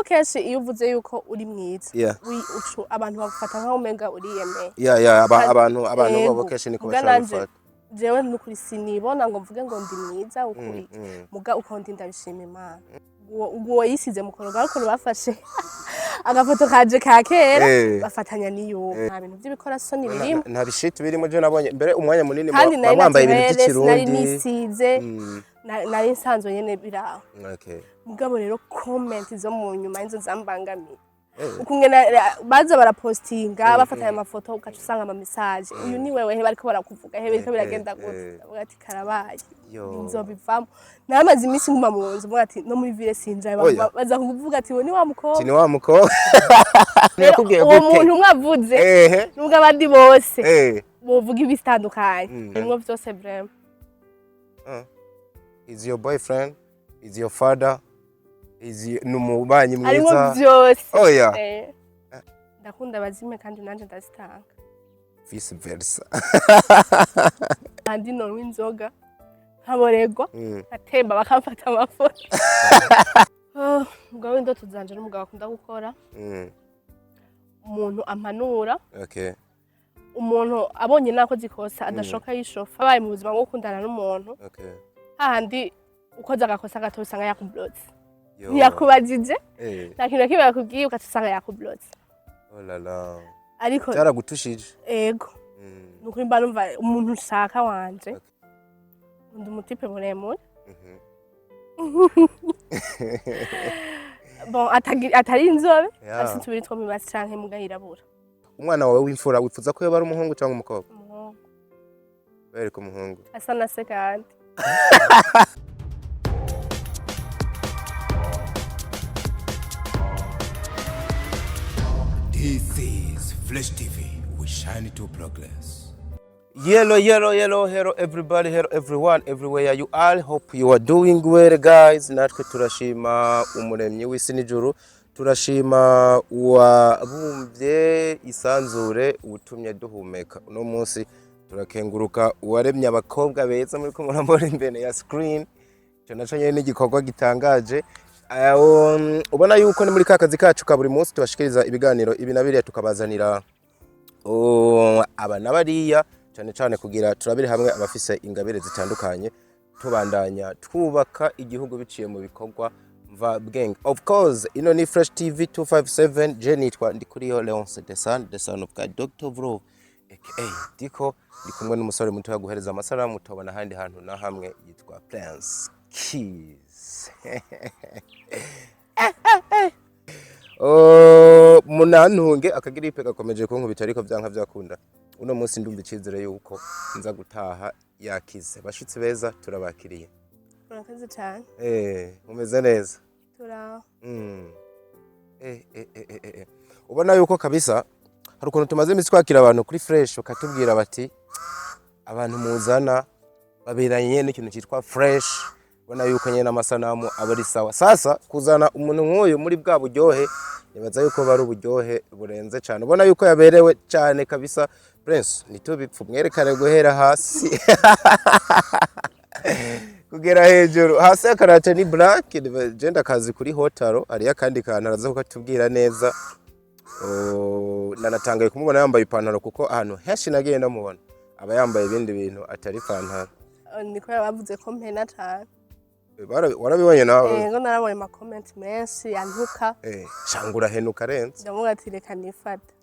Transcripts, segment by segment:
Kuko kenshi iyo uvuze yuko uri mwiza, Yeah. abantu bagufata nkaho umenga uriyemeye. Yeah, abantu bobo Ego. kenshi niko Muga bashobora nanje gufata. jewe nukuri sinibona ngo mvuge ngo ndi mwiza ukuri, muga uko ndi ndabishima Imana. Uwo yisize mukorogo, ariko bafashe agafoto kaje ka kera bafatanya n'iyo, nta bintu by'ibikorasoni birimo. Nta bishiti birimo. Je nabonye mbere umwanya munini Kandi nari mwambaye ibintu naturelle, sinari by'ikirundi. nisize, nari nsanzwe nyene biraho. Mugabo rero comment zo mu nyuma nizo zambangamiye, ukungena baza barapostinga bafatanya amafoto, ugaca usanga ama message: "Uyu ni wewe?" He bariko barakuvuga, he biriko biragenda gute? Ndavuga ati karabaye. Yo. Nzobivamo. Naramaze iminsi nguma mu nzu, mvuga ati no muri ville sinjaye. Oya. Baza kuvuga ati uwo ni wa mukobwa. Ni wa mukobwa. Rero Yakubwiye uwo gute? muntu umwe avuze, nubwo abandi bose bovuga ibitandukanye, harimwo vyose vraiment. Is your boyfriend, is your father, is ni umubanyi Harimwo mwiza? vyose. Oya. Ndakunda abazime kandi nanje ndazitanga. Vice versa. Kandi nonywa inzoga nkaboregwa, nkatemba bakamfata amafoto. Oh, umugabo w'indoto zanje n'umugabo akunda gukora, umuntu ampanura, umuntu abonye nakoze ikosa adashoka yishofa. Abaye mu buzima bwo gukundana n'umuntu, hahandi ukoze agakosa gato usanga yakublotse. Yo. Ntiyakubajije, nta kintu na kimwe yakubwiye, ugaca usanga yakublotse. Oh la la. Ariko Byaragutushije. Ego. Ni ukuri mba numva umuntu nshaka wanje, undi umutipe muremure, bon, atari inzobe, afise utubiri two mibasi canke muga yirabura. Umwana wawe w'imfura wifuza ko yoba ari umuhungu cyangwa umukobwa? Umuhungu. Bereka umuhungu. Asa na se kandi. This is Flash TV. We shine to progress. Yellow, yellow, yellow, hello everybody, hello everyone, everywhere you are. Hope you are doing well, guys. Natwe turashima umuremyi w'isi n'ijuru, turashima uwabumbye isanzure, utumye duhumeka. Uno munsi turakenguruka uwaremye abakobwa beza muri ko murambona imbere ya screen. Ico naco nyene ni igikorwa gitangaje. Ubona yuko ni muri ka kazi kacu ka buri munsi tubashikiriza ibiganiro ibi na biriya, tukabazanira, oh, aba na bariya, cyane cyane kugira turabire hamwe abafise ingabire zitandukanye, tubandanya twubaka igihugu biciye mu bikorwa mva bwenge. Of course, ino ni Fresh TV 257. Je nitwa Ndikuriyo Leonce, the son, the son of God, Dr. Vro aka Diko. Ndi kumwe n'umusore muto guhereza amasaramu tubona ahandi hantu na hamwe, yitwa Prince Keys. Oh, munantunge akagiripe gakomeje kunkubita, ariko vyanka vyakunda uno munsi ndumva icizere yuko nza gutaha yakize. Bashitsi beza, turabakiriye. Murakoze cane. Mumeze neza? Turaho. Ubona yuko kabisa hari ukuntu tumaze iminsi twakira abantu kuri Fresh bakatubwira bati abantu muzana baberanye n'ikintu cyitwa fresh. Ubona yuko nyene amasanamu aba ari sawa. Sasa kuzana umuntu nk'uyu muri bwa buryohe, nibaza yuko bari uburyohe burenze cyane. Ubona yuko yaberewe cyane kabisa. Prince, ntitubipfu, mwerekane guhera hasi kugera hejuru. Hasi akarate ni black, je ndakazi kuri hotaro, hariyo akandi kantu araza kukatubwira neza. Oh, nanatangaye kumubona yambaye ipantaro, kuko ahantu henshi nagiye ndamubona aba yambaye ibindi bintu atari ipantaro. Niko bavuze ko mpena cane. Warabibonye nawe? Ego, narabonye ama comment menshi yantuka. Shangura henuka arenze. Ndavuga ati reka nifate.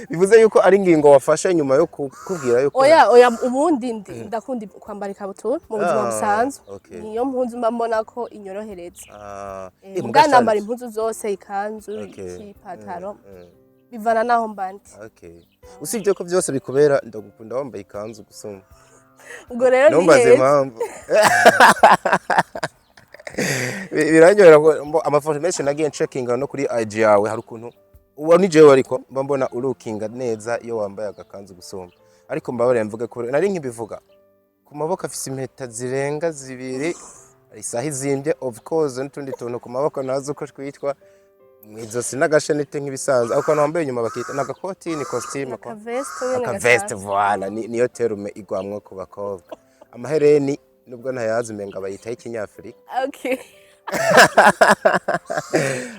Bivuze yuko ari ingingo wafashe nyuma yo kukubwira yuko Oya, oya, ubundi ndakunda kwambara ikabutura mu buzima Ah, busanzwe. okay. Niyo mpuzu mba mbona ko inyorohereza. Ah, Muga muga nambara impuzu zose, ikanzu, iki, ipataro, bivana naho mba ndi. Okay. Usibye ko byose bikubera, ndagukunda wambaye ikanzu gusumba. Ubwo rero ni Ntumbaze heza. impamvu. Biranyorohera ko amafoto menshi nagiye ncekinga no kuri IG yawe, hari ukuntu uwo ni jewe, ariko mba mbona urukinga neza iyo wambaye agakanzu gusumba. Ariko mbabarire mvuge ko nari nkibivuga, ku maboko afise impeta zirenga zibiri, isaha izimbye of course, n'utundi tuntu ku maboko nazi uko twitwa, mu izosi n'agashenete nk'ibisanzwe. Ako kantu wambaye inyuma bakita ni agakoti, ni costume ko? Akaveste nyene. Akaveste. Gasanzwe. Voilà, niyo terme igwamwo ku bakobwa. Amahereni nubwo ntayazi, umenga bayitaho ikinyafurika. Okay.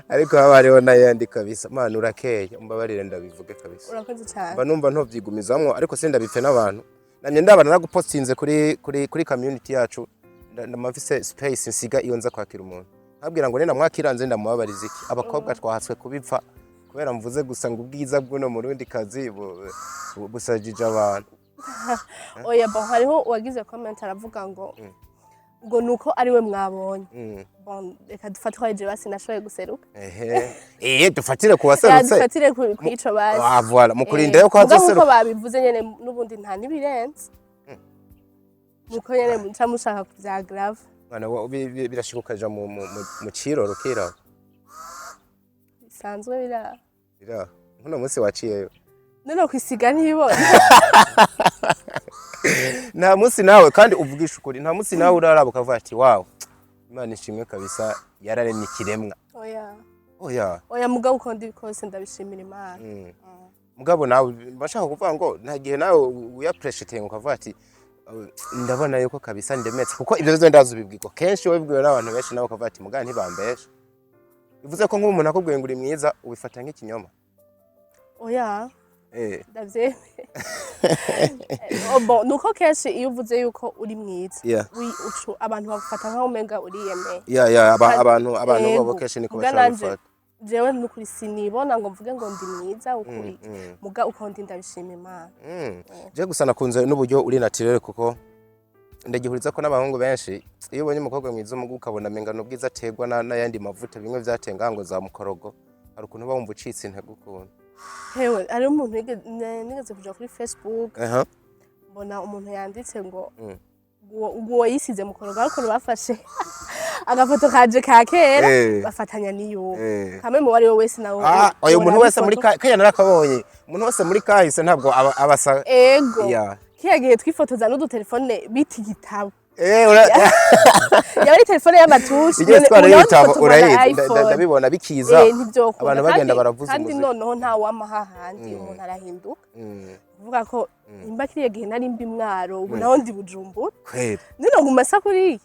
Ariko haba hariho n'ayandi kabisa. Mana, urakeye, umbabarire ndabivuge kabisa. Urakoze cyane. Mba numva ntovyigumizamwo, ariko sindabipfe n'abantu. Namye ndabana nagupostinze kuri community yacu. Ndamafise space nsiga iyo nza kwakira umuntu, nkabwira ngo nena mwakiranze ndamubabariza iki. Abakobwa twahatswe kubipfa kubera mvuze gusa ngo ubwiza bw'uno murundi kazi busajije abantu. Oya, bon, hariho uwagize comment aravuga ngo nuko ari we mwabonye. Bon, reka dufate ko ari jewe basi nashoboye guseruka. Ehe, dufatire ku waserutse. Dufatire ku ico basi. Ah, voilà, mu kurinda yuko Muga nkuko hazoseruka. babivuze nyene, n'ubundi nta nibirenze, nuko nyene muca mushaka kuvya grave. Mwana birashika ukaja mu ciroro ukiraba? Bisanzwe bira. Bira nkuno munsi waciyeyo? None kwisiga ntibibona. Nta munsi nawe, kandi uvugisha ukuri, nta munsi nawe uraraba ukavuga ati: "Wow, Imana ishimwe kabisa, yararemye ikiremwa"? Oya. Oya. Oya, mugabo uko ndi kose ndabishimira Imana. Mugabo nawe bashaka kuvuga ngo nta gihe nawe uyapreciating ukavuga ati: "Ndabona yuko kabisa ndemetse," kuko ibyo byo ndazi ubibwirwa kenshi, wabibwiwe n'abantu benshi, nawe ukavuga ati: "Mugabo ntibambeshe." Bivuze ko nk'ubu umuntu akubwiye ngo uri mwiza, ubifata nk'ikinyoma? Oya. Ndavyemeye. Oh, bon, nuko kenshi iyo uvuze yuko uri mwiza, abantu bagufata nkaho umenga uriyemeye. Yeah, abantu bobo kenshi niko Muga bashobora nanje gufata. Jewe nukuri sinibona ngo mvuge ngo ndi mwiza ukuri, muga uko ndi ndabishima Imana. Je gusa nakunze n'uburyo uri naturel, kuko ndagihuriza ko n'abahungu benshi, iyo ubonye umukobwa mwiza umugu ukabona amenga n'ubwiza aterwa n'ayandi mavuta, bimwe vyatenga ngo za mukorogo, hari ukuntu uba wumva ucitse intege ukuntu. Hewe, hariho umuntu nigeze kuja kuri Facebook, mbona umuntu yanditse ngo uwo yisize mukorogo, ariko bafashe agafoto kaje ka kera, bafatanya n'iyubu. Kamwe mu wari we wese nawe Ah, oya, umuntu wese muri ifoto. Kaya narakabonye, umuntu wese muri kahise ntabwo aba asa. Ego. Kiya gihe twifotoza n'udutelefone bita igitabo. Yaba ari telefone y'amatushi. Igihe None twara ubu nawe y'ibitabo dufotorwa na urayizi, iPhone. ndabibona bikiza. Ntivyokunda. Abantu bagenda baravuza Kandi umuziki. noneho nta wama hahandi umuntu arahinduka. Kuvuga ko nimba kiriya gihe nari mbi Mwaro, ubu naho ndi Bujumbura. Kweli. Nino nguma asa kuriya.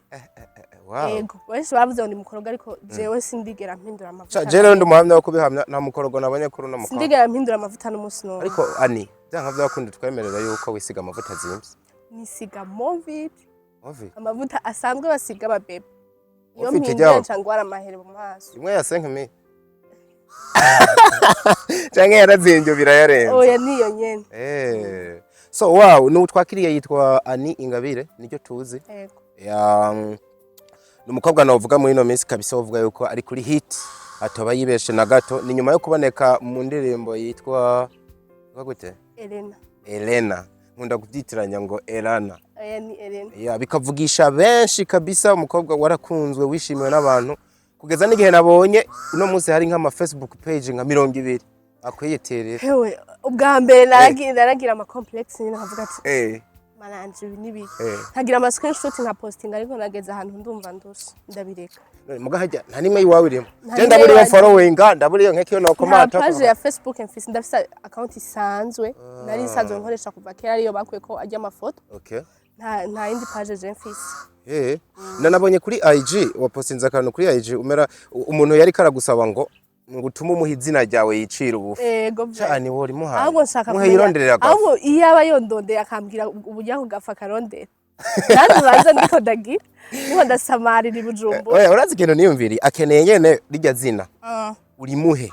Ego, benshi bavuze ngo ni mukorogo, ariko jewe sindigera mpindura amavuta. Sha, je rero ndi umuhamya wo kubihamya, nta mukorogo nabonye kuri uno mukobwa. Sindigera mpindura amavuta n'umunsi n'umwe. Ariko ani byanka byakunda twemerera yuko wisiga amavuta azimvye? Nisiga Movit. Ovi. Amavuta asanzwe basiga ababebe. Iyo Movit mpinduye ijyaho? nca ngwara amahere mu maso. Imwe ya 5000 canke yarazimvye birayarenze? Oya, niyo nyene. So wow, n'ubu twakiriye yitwa Ani Ingabire, niryo tuzi. Ego. Ya, ni umukobwa navuga muri ino minsi kabisa uvuga yuko ari kuri hit, atoba yibeshe na gato. Ni nyuma yo kuboneka mu ndirimbo yitwa gute? Elena. Elena. Nkunda kubyitiranya ngo Elana. Oya, ni Elena. Ya, bikavugisha benshi kabisa. Umukobwa warakunzwe, wishimiwe n'abantu, kugeza n'igihe nabonye uno munsi hari nk'ama Facebook page nka 20 akwiyitirira. Hewe, ubwa mbere naragira ama complexe nyine, nkavuga ati: "Maranje, ibi nibiki?" Nkagira ama screenshot, nka posting, ariko nageze ahantu ndumva ndushe, ndabireka. Muga hajya nta nimwe iwawe irimo? Nta Je nimwe ndabura iyo iwanje. followinga, ndabura iyo nk'ekiyo no Nta komata. page ya Facebook mfise. Ndafise account isanzwe nari isanzwe nkoresha kuva kera, ariyo bakuye ko ajya amafoto. Nta yindi page je mfise. Nanabonye kuri IG wapostinze akantu kuri IG, umera umuntu yari karagusaba ngo utume umuha izina ryawe yicira ubufu. Ego. Cyane wori muhaye. Ahubwo nshaka muhe yironderera agafu. Ahubwo iyo aba yondondeye akambwira uburyo ako gafu akarondera, nanjye ubanza ndiko ndagira ndiko ndasamarira i Bujumbura. Oya, urazi ikintu niyumviriye? Akeneye nyene rirya zina urimuhe,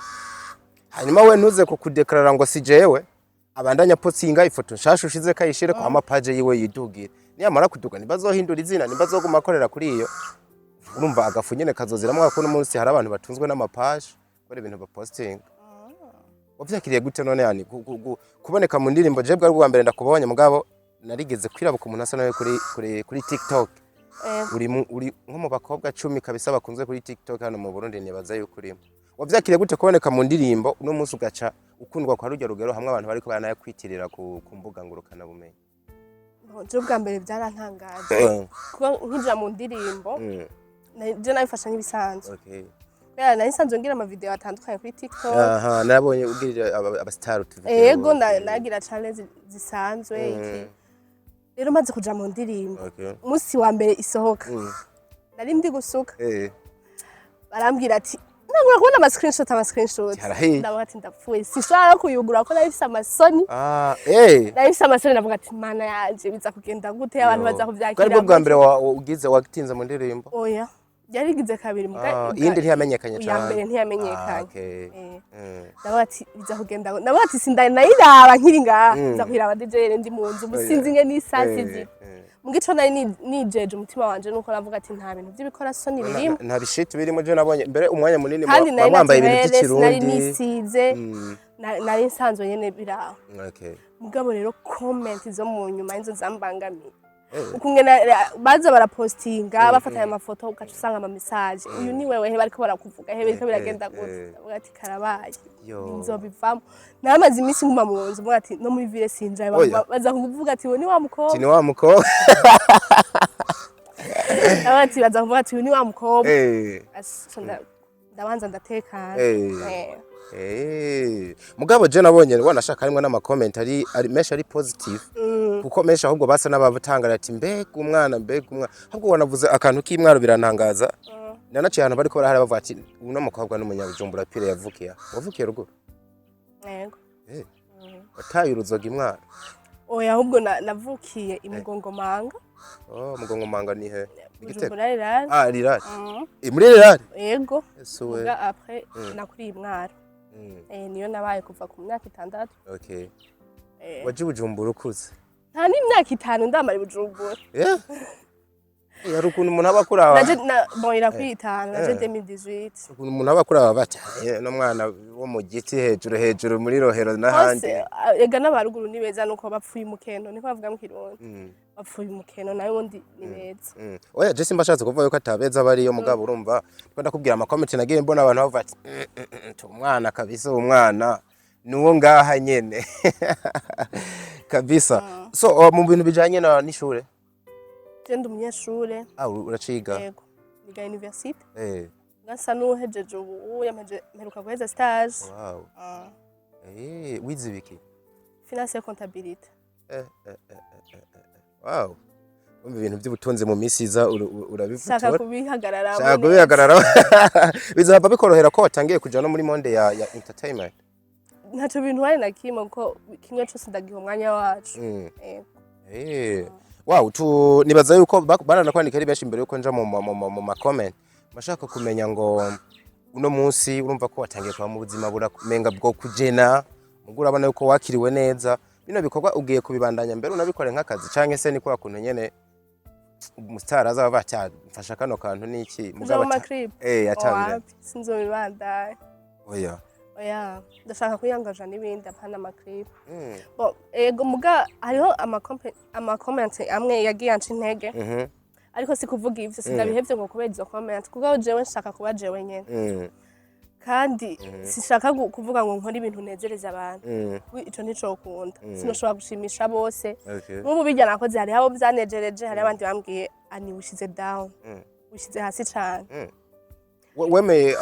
hanyuma we ntuze kukudeklarara ngo si jewe, abandanya postinga ifoto nshasha ushize kayishire kwa ama page yiwe yidugire. Niyamara kuduga ntibazohindura izina, ntibazoguma akorera kuri iyo. Urumva agafu nyene kazoziramwo, ko n'umunsi hari abantu batunzwe n'amapaje kubera ibintu bapostinga. Wavyakiriye gute none yani kuboneka mu ndirimbo? Je bwari bwa mbere ndakubonye, mugabo narigeze kwirabuka umuntu asa nawe kuri TikTok. Uri nko mu bakobwa 10 kabisa bakunzwe kuri TikTok hano mu Burundi, nibaza yuko urimo. Wavyakiriye gute kuboneka mu ndirimbo uno munsi ugaca ukundwa kwa rujya rugero, hamwe abantu bariko baranayakwitirira ku mbuga ngurukana bumenyi? Bon, je ubwa mbere byarantangaje kuba nkija mu ndirimbo. Je nabifasha nk'ibisanzwe, kubera nari nsanzwe ngira amavideo atandukanye kuri TikTok. Aha nabonye ubwirira abastar utuvideo. Ego, nagira challenge zisanzwe iki. Rero maze kuja mu ndirimbo, umunsi wa mbere isohoka, nari ndi gusuka. Barambwira ati ntabwo kubona ama screenshot, ama screenshot. Harahiye. Ndavuga ati ndapfuye, sinshobora no kuyugura kuko nari mfise amasoni. Ah, eh. Nari mfise amasoni, ndavuga ati mana yanje, biza kugenda gute? Abantu baza kuvyakira Bwari bwo bwa gute? mbere ugize watinze mu ndirimbo? Oya, yarigize kabiri muga. Ah, iyindi ntiyamenyekanye Iya cane. mbere ntiyamenyekanye. Ah, okay. Eh. Ndavuga ati biza kugenda gute? Ndavuga ati sindanayiraba nkiri ngaha, nza kuyiraba DJ ndi mu nzu, ubu sinzi nge n'isasi ziri. Muga ico nari nijeje umutima wanje nuko navuga ati nta bintu vy'ibikorasoni birimo. Nta bishiti birimo. Je nabonye mbere umwanya munini Kandi nari mwambaye ibintu naturelle, sinari by'ikirundi. nisize. Nari nsanzwe nyene biraho. Mugabo rero comment zo mu nyuma nizo zambangamiye. Ukungena baza barapostinga bafatanya amafoto, ugaca usanga ama message: "Uyu ni wewe?" He bariko barakuvuga? He biriko biragenda gute? Ndavuga ati karabaye. Yo. Nzobivamo. Naramaze iminsi nguma mu nzu, mvuga ati no muri ville sinjaye. Oya. Baza kuvuga ati uyu ni wa mukobwa. Ni wa mukobwa. Ndavuga ati baza kuvuga ati uyu ni wa mukobwa. Aso ndabanza ndatekana. Mugabo je nabonye wanashaka harimwo n'ama comment ari menshi ari positive, kuko menshi ahubwo basa n'abatangara ati mbega umwana, mbega umwana. Ahubwo wanavuze akantu k'imwaro, birantangaza. Nanaciye ahantu bariko barahara bavuga ati uno mukobwa n'umunyabujumbura pure, yavukiye, wavukiye ruguru. Yego. Wataye uruzoga imwaro? Oya, ahubwo navukiye i Mugongomanga. Oh, Mugongomanga ni he? Igitego? Bujumbura rirari. Ah, rirari. Muri rirari? Yego. Ese we. Muga après nakuriye imwaro. Niyo nabaye kuva ku myaka 6. Waje i Bujumbura ukuze? Nta n'imyaka 5 ndamara i Bujumbura. Yeah. Hari ukuntu umuntu aba akuraba. Naje na bon, irakwiye 5, naje 2018. Ukuntu umuntu aba akuraba bati "Eh, no mwana wo mu giti hejuru hejuru muri Rohero n'ahandi." Hose ega n'abaruguru ni beza, nuko bapfuye umukeno, niko bavuga mu Kirundi. Bapfuye umukeno, nawe ubundi ni beza. Oya, je simba ashatse kuvuga yuko atabeza bariyo, mugabo urumva ndiko ndakubwira ama comment nagiye mbona, abantu bavuga ati "Umwana kabisa, umwana nuwo ngaha nyene kabisa." So mu bintu bijanye na n'ishure? Je ndi umunyeshure. Ah, uraciga? Yego, niga université. Ngasa n'uhejeje ubu, yampeje mperuka guheza stage. Wize ibiki? Finance et comptabilité. Wow, umva ibintu by'ubutunzi mu minsi iza Shaka urabivutura. Kubihagararamo Shaka neza. kubihagarara, bizaba bikorohera ko watangiye kuja no muri monde ya entertainment. Ntaco bintwaye na kimwe, kuko kimwe cose ndagiha umwanya wacu. Yego. Wow, tu nibaza yuko baranakwandika ari benshi mbere yuko nja mu ma comment bashaka kumenya ngo uno munsi urumva ko watangiye kuba mu buzima buramenga bwo kujena, ubwo urabona yuko wakiriwe neza. Bino bikorwa ugiye kubibandanya mbere unabikore nk'akazi, canke se ni kwa kuntu nyene umustar azaba bati mfasha kano kantu niki? Kuja mu ma clip? Atabira. Wapi, sinzobibandanya. Oya. Oya, ndashaka kwiyangaja n'ibindi, apana ama clip. Bon, ego, muga hariho ama comment amwe yagiye anca intege. Ariko si kuvuga ivyo, sindabihevye ngo kubera izo comment, kuko jewe nshaka kuba jewe nyene. Kandi sinshaka kuvuga ngo nkore ibintu nezereza abantu. Ico nticokunda, sinoshobora gushimisha bose. Nk'ubu bijya nakoze, hariho abo vyanejereje, hariho abandi bambwiye ani wishize down, wishize hasi cane. Wemeye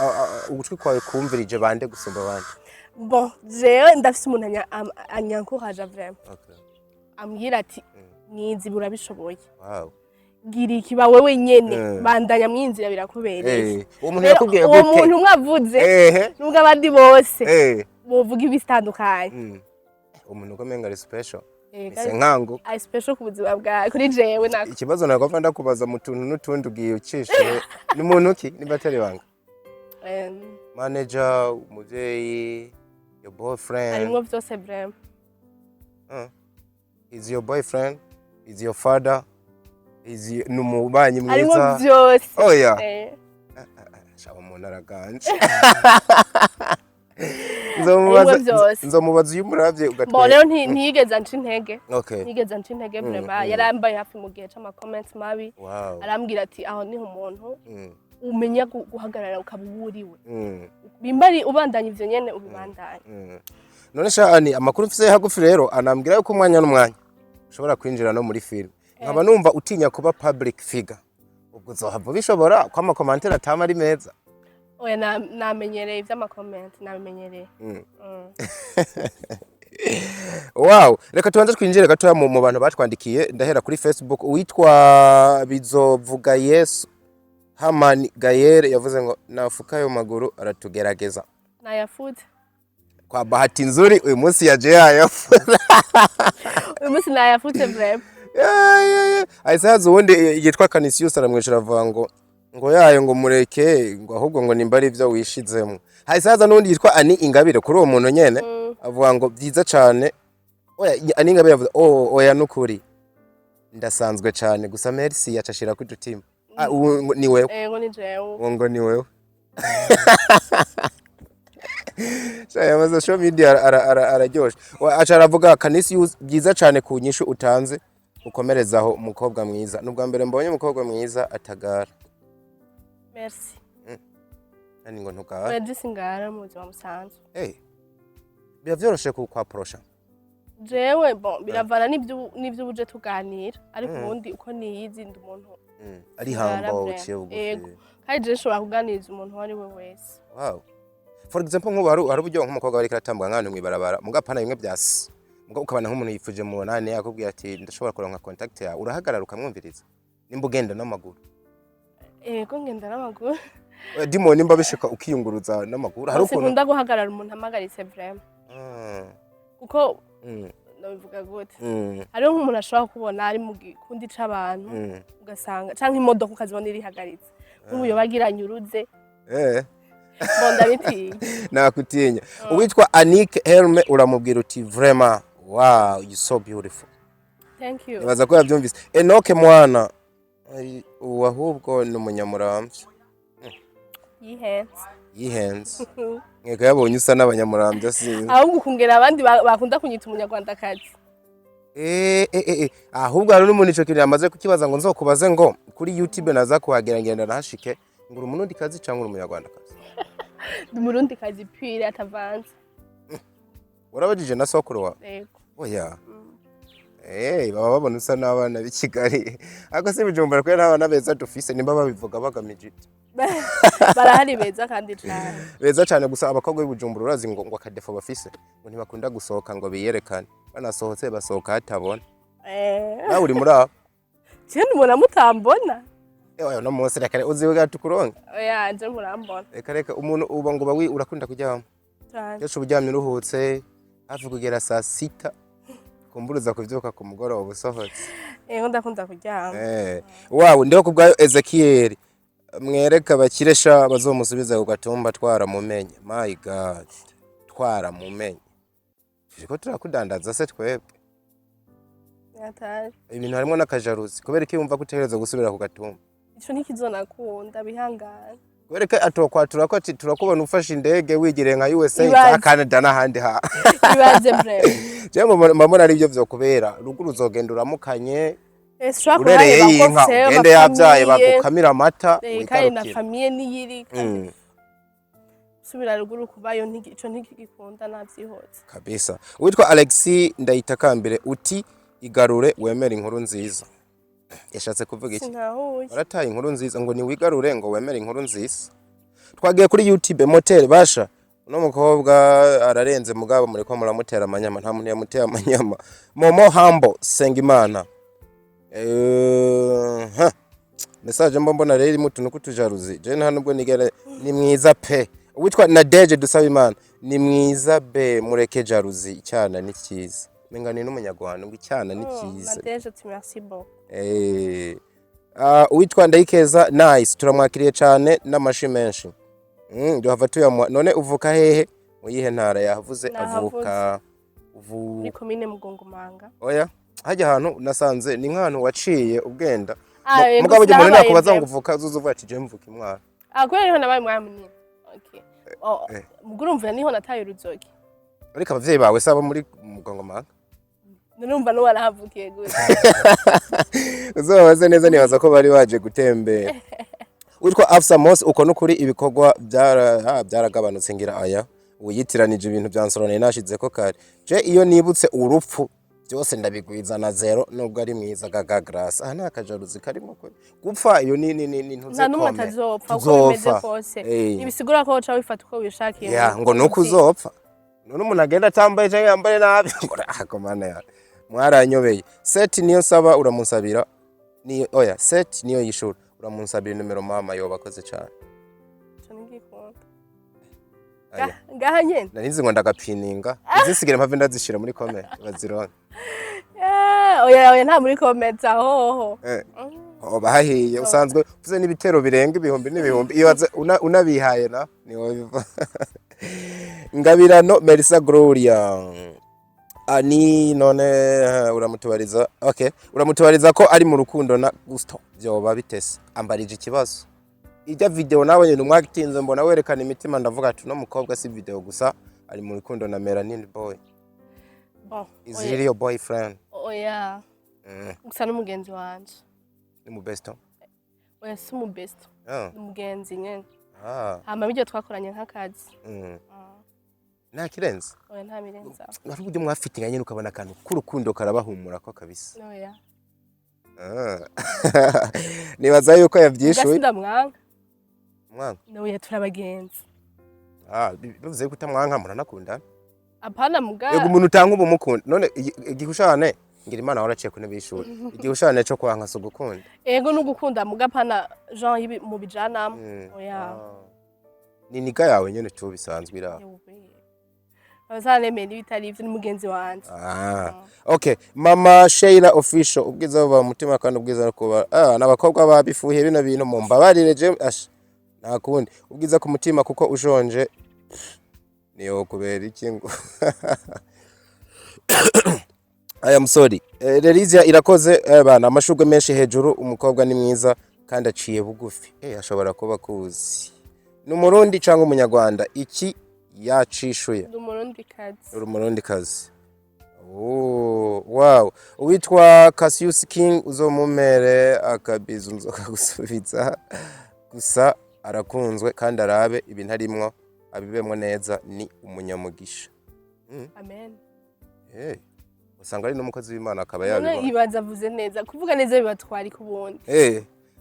ugutwi kwawe kumvirije bande gusumba abandi? Bon, jewe ndafise umuntu anyankoraja vraiment. Ambwira ati mwizi urabishoboye, gira ikiba wewe nyene, bandanya mwinzira, birakubereye. Uwo muntu Rero, yakubwiye uwo gute? muntu mwavuze, nubwo abandi bose bovuga ibitandukanye. Umuntu uko menga ari special. Ese nkangu. Ari special ku buzima bwawe, kuri jewe nako. Ikibazo nagomba ndakubaza mu tuntu n'utundi ugiye ucishe, ni muntu ki niba atari banga? Manager, umuvyeyi, your boyfriend? Harimwo vyose vraiment. Is your boyfriend, is your father, is ni umubanyi Harimwo mwiza? vyose. Oya. Shaba umuntu araganje. Nzomubaza. Harimwo vyose. Nzomubaza iyo umuravye Bon, ugatwenga. rero ntiyigeze anca intege. Ntiyigeze anca intege vraiment, yarambaye hafi mu gihe c'ama comments mabi. Arambwira ati aho niho umuntu umenya guhagarara ukaba uwuriwe. Bimba ari ubandanya ivyo nyene, ubibandanya. None sha ani amakuru mfise hagufi rero anambwira yuko umwanya n'umwanya ushobora kwinjira no muri film, nkaba numva utinya kuba public figure. Ubwo uzohava ubishobora ko ama commentaire atama ari meza? Oya, namenyereye ivy'ama comment, nabimenyereye. Wow, reka tubanze twinjire gatoya mu bantu batwandikiye. Ndahera kuri Facebook, uwitwa Bizovuga Yesu. Hamani Gayere yavuze ngo nafuka ayo maguru aratugerageza. Nayafute. Kwa bahati nzuri uyu munsi yaje yayafute. Uyu munsi nayafute vraiment. Ahise haza uwundi yitwa Canisius, aramwishura avuga ngo yayo ngo mureke, ngo ahubwo ngo nimba ari ibyo wishizemo. Hahise haza n'uwundi yitwa Ani Ingabire kuri uwo muntu nyene, avuga ngo byiza cane. Oya, Ani Ingabire avuga: "Oh, oya, nukuri ndasanzwe cane gusa, merci." Yacashira ku dutima. Ah, ubu ngo ni wewe? Ego, ni jewe. Uwo ngo ni wewe. Sha, ama social media araryoshe. Aca aravuga Canisius: "Byiza cane ku nyishu utanze, ukomerezaho umukobwa mwiza. Ni ubwa mbere mbonye umukobwa mwiza atagara." Merci. Nani ngo ntugara? Oya, je singara mu buzima busanzwe. Hey. Biba vyoroshe kukwapprocha? Jewe, bon, biravana n'ivyo uje tuganira, ariko ubundi uko niyizi, ndi umuntu Ari singara humble, vraiment. uciye bugufi. Ego. Kandi je nshobora kuganiriza umuntu uwo ari we wese. Wow. For example, nk'ubu hari uburyo nk'umukobwa ariko aratambuka nk'ahantu mw'ibarabara, muga apana bimwe bya s muga ukabona nk'umuntu yifuje mu nane, akubwira ati: "Ndashobora kuronka contact yawe?" Urahagarara ukamwumviriza nimba ugenda n'amaguru? Ego, ngenda n'amaguru. Oya, dimo nimba bishika ukiyunguruza n'amaguru, hari ukuntu Sinkunda guhagarara umuntu amagaritse vraiment, kuko ndabivuga gute, hariho nk'umuntu ashobora kubona ari mu gikundi c'abantu, ugasanga canke imodoka ukazibona irihagaritse, nk'ubu yoba agira anyuruze. Bon, ndabitinya. Nakutinya. Uwitwa Anike Helme uramubwira uti: "Vraiment, wow, you so beautiful." Thank you. Nibaza ko yabyumvise. Enoke Mwana. Ai, ubu ahubwo ni umunyamuramvya. Yihenze. Yihenze, nkeka yabonye usa n'abanyamuramvya, sinzi. Ahubwo ukungera abandi bakunda kunyita umunyarwandakazi. Eh. Ahubwo hari n'umuntu ico kintu yamaze kukibaza ngo nzokubaze, ngo kuri YouTube naza kuhagera ngenda nahashike, ngo uri umurundikazi cyangwa uri umunyarwandakazi? Ndi umurundikazi pure, atavanze. Warabajije na sokuru wawe? Yego. Oya. Baba babona usa n'abana b'i Kigali. Ariko si Bujumbura, kubera n'abana beza dufise, nimba babivuga bagamije ibyo. Barahari beza kandi cane. Beza cyane, gusa abakobwa b'i Bujumbura urazi ngo aka défaut bafise, ngo ntibakunda gusohoka ngo biyerekane. Banasohotse basohoka hatabona. Nawe uri muri abo? Je mbona mutambona. Oya, no munsi reka uziwe tukuronke. Oya, je murambona. Reka reka, umuntu uba ngo uba urakunda kuryama. Cane. Kenshi uba uryamye uruhutse hafi kugera saa 6, kumburuza kuvyuka ku mugoroba usohotse. Ego, ndakunda kuryama. Wawe ndiho kubwayo Ezekiel, mwereka abakiresha bazomusubiza ku gatumba, twaramumenye. My God, twaramumenye, turiko turakudandaza se twebwe? Atari. Ibintu harimo n'akajaruzi, kubera ko yumva ko utegereza gusubira ku gatumba. Ico ntikizonakunda, bihangane. Kubera ko atokwatura ko ati turakubona ufashe indege wigiriye nka USA Ibaze. za Canada n'ahandi ha. Ibaze vraiment. Jewe mbona ari byo vyokubera ruguru, uzogenda uramukanye Ese ushobora urereye kuhareba ko y'inka, mfise ugende yabyaye, ama famille, bagukamira amata, kandi na wigarukire. Famille niyiri kandi gusubira ruguru kubayo ico ntigikunda, navyihotse. Kabisa. Witwa Alexis Ndayitakambire uti: "Igarure wemere inkuru nziza." Yashatse kuvuga iki? Sintahuye. Warataye inkuru nziza, ngo niwigarure ngo wemere inkuru nziza. Twagiye kuri YouTube motel basha, uno mukobwa ararenze, mugabo muriko muramutera amanyama. Nta muntu yamuteye amanyama. Momo Hambo Sengimana. Ha. Message mba mbona rero irimo utuntu kutujaruzi. Je nta nubwo nigera. Ni mwiza pe. Uwitwa Nadeje Dusabimana: "Ni mwiza be, mureke jaruzi, icyana ni cyiza." Menga ni n'umunyarwanda, ngo icyana ni cyiza. Nadege ati merci beaucoup. Uwitwa Ndayikeza Nice, turamwakiriye cyane n'amashi menshi. Duhava tuyamuha. None uvuka hehe, mu yihe ntara? Yahavuze. Nahavuze. Avuka uvu Muri komine Mugongomanga. Oya, hajya ahantu nasanze ni nk'ahantu waciye ugenda. Ah, yego, Mugabo ujya umuntu sinahabaye nakubaza ngo vraiment. uvuka, zuza uvuga ati: "Je mvuka imwaro." Ah, kubera niho nabaye umwanya munini. Okay. Oh, ubwo urumva niho nataye uruzogi. Ariko abavyeyi bawe sabo muri Mugongomanga? Nurumva n'uwarahavukiye gute? Uzobabaze neza, nibaza ko bari baje gutembera. Witwa Afsa Mos: "Uko nukuri, ibikorwa byaragabanutse." Ngira aya wiyitiranije ibintu bya Nsorone nashizeko kare. Je iyo nibutse urupfu byose ndabigwiza na zero, nubwo ari mwiza. Gaga Grace, aha nta kajaruzi karimo kwe gupfa, iyo ni ntuze. Nta n'umwe kome. atazopfa, uko bimeze Tuzopfa. kose. Ntibisigura ko woca wifata uko wishakiye. Ya, ngo nuko uzopfa none umuntu agenda atambaye canke yambaye nabi, ngo ako mana ya mwaranyobeye. Seti niyo nsaba uramusabira, niyo oya, seti niyo yishura. Uramunsabira nimero mama, yoba akoze cyane. Ico ntigikunda. Aya. Ngaha nyene. Nari nzi ngo ndagapininga, izisigire mpave ndazishira muri comment bazironke. Oya, oya, nta muri comment ahoho. Hoba hahiye, usanzwe uvuze n'ibitero birenga ibihumbi n'ibihumbi, ibaze unabihaye na niwo biva. Ngabirano Melissa Gloria ani none uramutubariza, okay, uramutubariza ko ari mu rukundo na Gusto, byoba bitese ambarije ikibazo. Ijya video nawe nyine umwagitinze, mbona werekana imitima, ndavuga ati no mukobwa si video gusa, ari mu rukundo na Melanin Boy. Bon. Is Oya. he your boyfriend? Oya. Gusa n'umugenzi wanje. Ni mu besto? Oya, si umu besto. Ah. Ni umugenzi nyene. Ah. Hama bijyo twakoranye nk'akazi. Nta kirenze? Oya, nta birenze aho. Hari uburyo mwafitinga nyine ukabona akantu k'urukundo karabahumura ko kabisa. Oya. Ah. Nibaza yuko yavyishuye. Gasi ndamwanga. Mwanka? Oya, turabagenzi. Ah, bivuze ko utamwanka, muranakundana? Apana, muga. Yego, umuntu utanga uba umukunda. None igihushane ngira Imana waraciye ku ntebe y'ishuri, igihushane co kwanka si ugukunda? Ego, n'ugukunda, muga apana genre ibi mu bijanamo. Oya. Ah. Ni niga yawe nyene tu bisanzwe iraho. Yewe, abazanemeye n'ibitari ivyo, ni mugenzi wanje. Ah. Okay, Mama Sheila Official, ubwiza buva mu mutima kandi ubwiza no kuba. Ah, n'abakobwa babifuhiye bino bintu, mumbabarire je ash. Nta kundi. Ubwiza ku mutima kuko ushonje niyo kubera iki ngo I am sorry. Relizia irakoze, bana amashurwe menshi hejuru, umukobwa ni mwiza kandi aciye bugufi. Ashobora kuba kuzi. Ni umurundi cyangwa umunyarwanda? Iki yacishuye. Ndi umurundi kazi. Uri umurundi kazi. Oh, wow. Uwitwa Cassius King, uzomumere akabizu nzoka gusubiza. Gusa arakunzwe kandi arabe ibintu arimwo abibemwo neza, ni umunyamugisha. Amen. Hey. Usanga ari n'umukozi w'Imana akaba None yabibona. ibaza avuze neza, kuvuga neza bibatwara kubundi.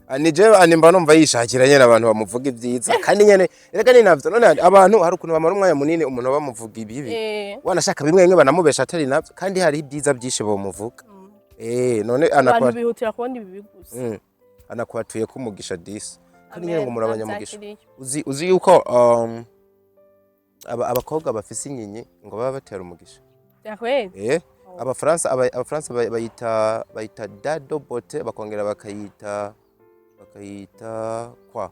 Ani je ani mba numva yishakira nyene abantu bamuvuga ibyiza, kandi nyene reka ni navyo. None abantu hari ukuntu bamara umwanya munini umuntu bamuvuga ibibi, wanashaka bimwe bimwe banamubesha atari navyo, kandi hari ibyiza byinshi bomuvuga. None Abantu anakwa bihutira kubona ibibi gusa. Anakwatuye ko umugisha disi, kandi Amen. nyene ngo muri abanyamugisha. Ndavyakiriye. Uzi yuko abakobwa bafise inkinyi ngo baba batera umugisha? Vyakweli? Abafaransa abafaransa bayita dado bote, bakongera bakayita kwa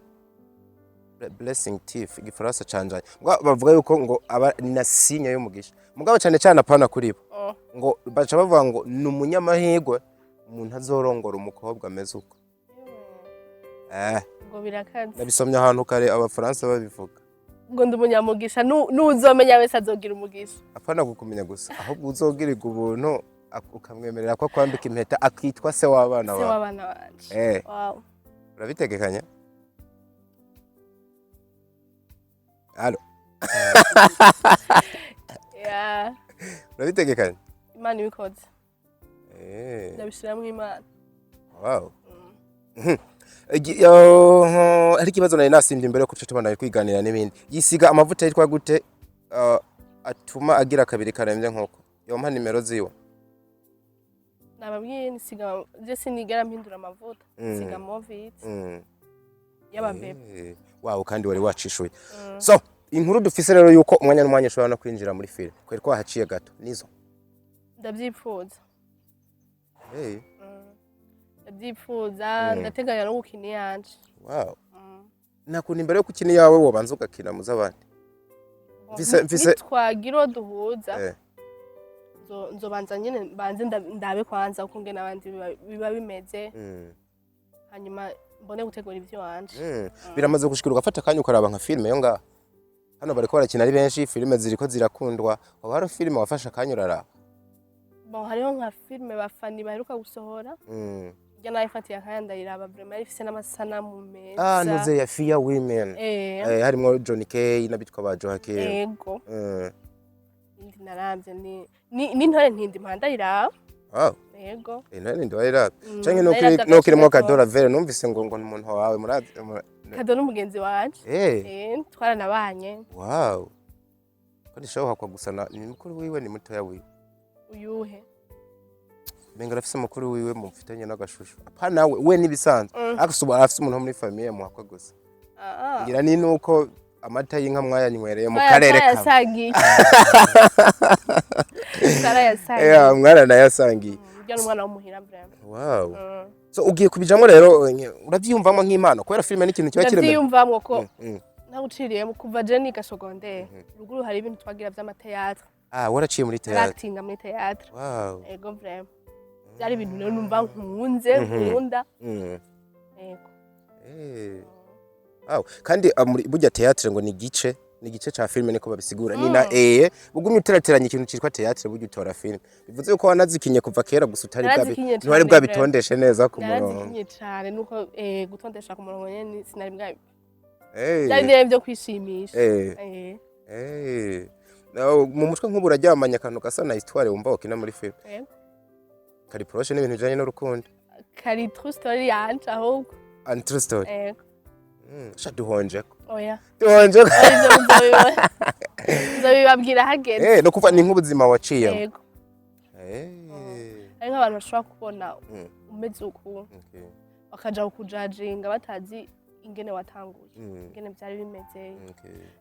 blessing thief, igifaransa canjanye. Mugabo bavuga yuko ngo aba ni na signe y'umugisha, mugabo cyane cyane apana kuri bo. Ngo baca bavuga ngo ni umunyamahirwe umuntu azorongora umukobwa ameze uko. Ngo birakaze. Nabisomye ahantu kare abafaransa babivuga. Ngo ndi umunyamugisha, n'uzomenya wese azogira umugisha. Apana kukumenya gusa, ahubwo uzogirirwa ubuntu ukamwemerera ko akwambika impeta, akitwa se w'abana Se bawe. w'abana banje. Wow. Urabitegekanya? Allo? Yeah. Urabitegekanya? Imana ibikoze. Ndabishiramwo Imana. Wow. Hari ikibazo nari nasimbye imbere yo kuca tubandanya kwiganira n'ibindi. Yisiga amavuta yitwa gute atuma agira akabiri karembye nk'uko? Yompa nimero ziwe. Nababwiye, nisiga, je sinigera mpindura amavuta. Nsiga Movit y'ababebe. Wow, kandi wari wacishuye. So, inkuru dufise rero yuko umwanya n'umwanya ushobora no kwinjira muri film. Kweri twahaciye gato. Nizo. Ndavyipfuza. Hey. Ndavyipfuza, ndateganya no gukina iyanje. Wow. Nakuntu imbere yo gukina iyawe wobanza ugakina mu z'abandi. Nitwagira uwo duhuza, nzobanza nyene mbanze ndabe kwanza uko ngene abandi biba bimeze, hanyuma mbone gutegura ivy'iwanje. Biramaze gushikira ugafata akanya ukaraba nka filime yo ngaha? Hano bariko barakina ari benshi, filime ziriko zirakundwa. Waba hari filime wafashe akanya uraraba? Bon, hariho nka filime bafani baheruka gusohora, irya nayifatiye akanya ndayiraba, vraiment yari ifise n'amasanamu meza. Ah, ntuze ya Fear Women? Eh. Harimwo Johnny K n'abitwa ba Joaquin. Ego. Indi naravye ni n'intore ntindi mpanda ndayiraba. Wow. Ego. Intore ntindi wayiraba? Canke Ndayiraba. nukirimo Gato. Kadora Vere, numvise ngo ni umuntu wawe murazi. Kado n'umugenzi wanje. Eh, twaranabanye. Wow. Ko ndishoboka kwa gusa ni mukuru wiwe, ni mutoya wiwe? Uyuhe? Menga arafise amakuru wiwe mufitanye n'agashusho. Apana we, we nibisanzwe. Ariko ubu arafise umuntu wo muri famille muhakwa gusa. Ah. Ngira ni nuko amata y'inka mwayanywereye mu karere kamwe. Twarayasangiye, twarayasangiye. Yeah, mwaranayasangiye. Urya n'umwana w'umuhira vraiment. Wow. So ugiye kubijamwo rero, uravyiyumvamo nk'impano, kubera filime ni ikintu kiba kiremereye. Ndavyiyumvamwo ko ntaguciriyemo, kuva je niga secondaire, ruguru hari ibintu twagira vy'ama théâtre. Ah, waraciye muri théâtre. Narakitinga muri théâtre. Ego, vraiment byari ibintu rero numva nkunze, nkunda. Ego. Wow. Kandi burya théâtre ngo ni igice ca filime, niko babisigura. Ni na bugumye uterateranya ikintu citwa théâtre, burya utora filime. Bivuze ko wanazikinye kuva kera, gusa utari bwabi Narazikinye ntiwari cane. bwabitondeshe neza ku murongo. Narazikinye cane, nuko gutondesha ku murongo nyene sinari bwa byari nyene byo kwishimisha. Mu mutwe nk'ubu uraryamanye akantu gasa na histoire wumva wakina muri filime? Ego. Kari proche n'ibintu bijanye n'urukundo? Kari true story yanje ahubwo. And true story. Ego. Sha, duhonjeko. Oya. Duhonjeko. Ivyo muzobibona, nzobibabwira hageze. No kuva ni nk'ubuzima waciyemo. Ego. Hari nk'abantu bashobora kubona umeze uku, bakaja kukujajinga batazi ingene watanguye, ingene vyari bimeze.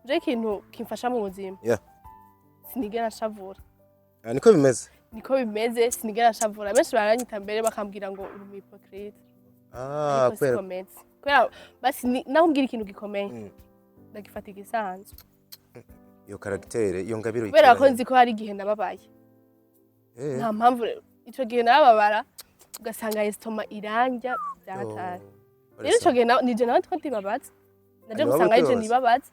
Je ikintu kimfasha mu buzima, sinigera nshavura. Ah, niko bimeze. Niko bimeze, sinigera nshavura. Benshi baranyita mbere bakambwira ngo uri umu hypocrite, ariko kubera siko meze, kubera basi naho umbwira ikintu gikomeye, ndagifata igisanzwe. Iyo caractère, iyo ngabiro Kubera ko yikoranye. nzi ko hari igihe nababaye. Nta mpamvu rero ico gihe nababara, ugasanga estomac iranja byatari. Rero ico gihe nije nawe two ndibabaza, naje Ni wowe gusanga arije kwibabaza? nibabaza.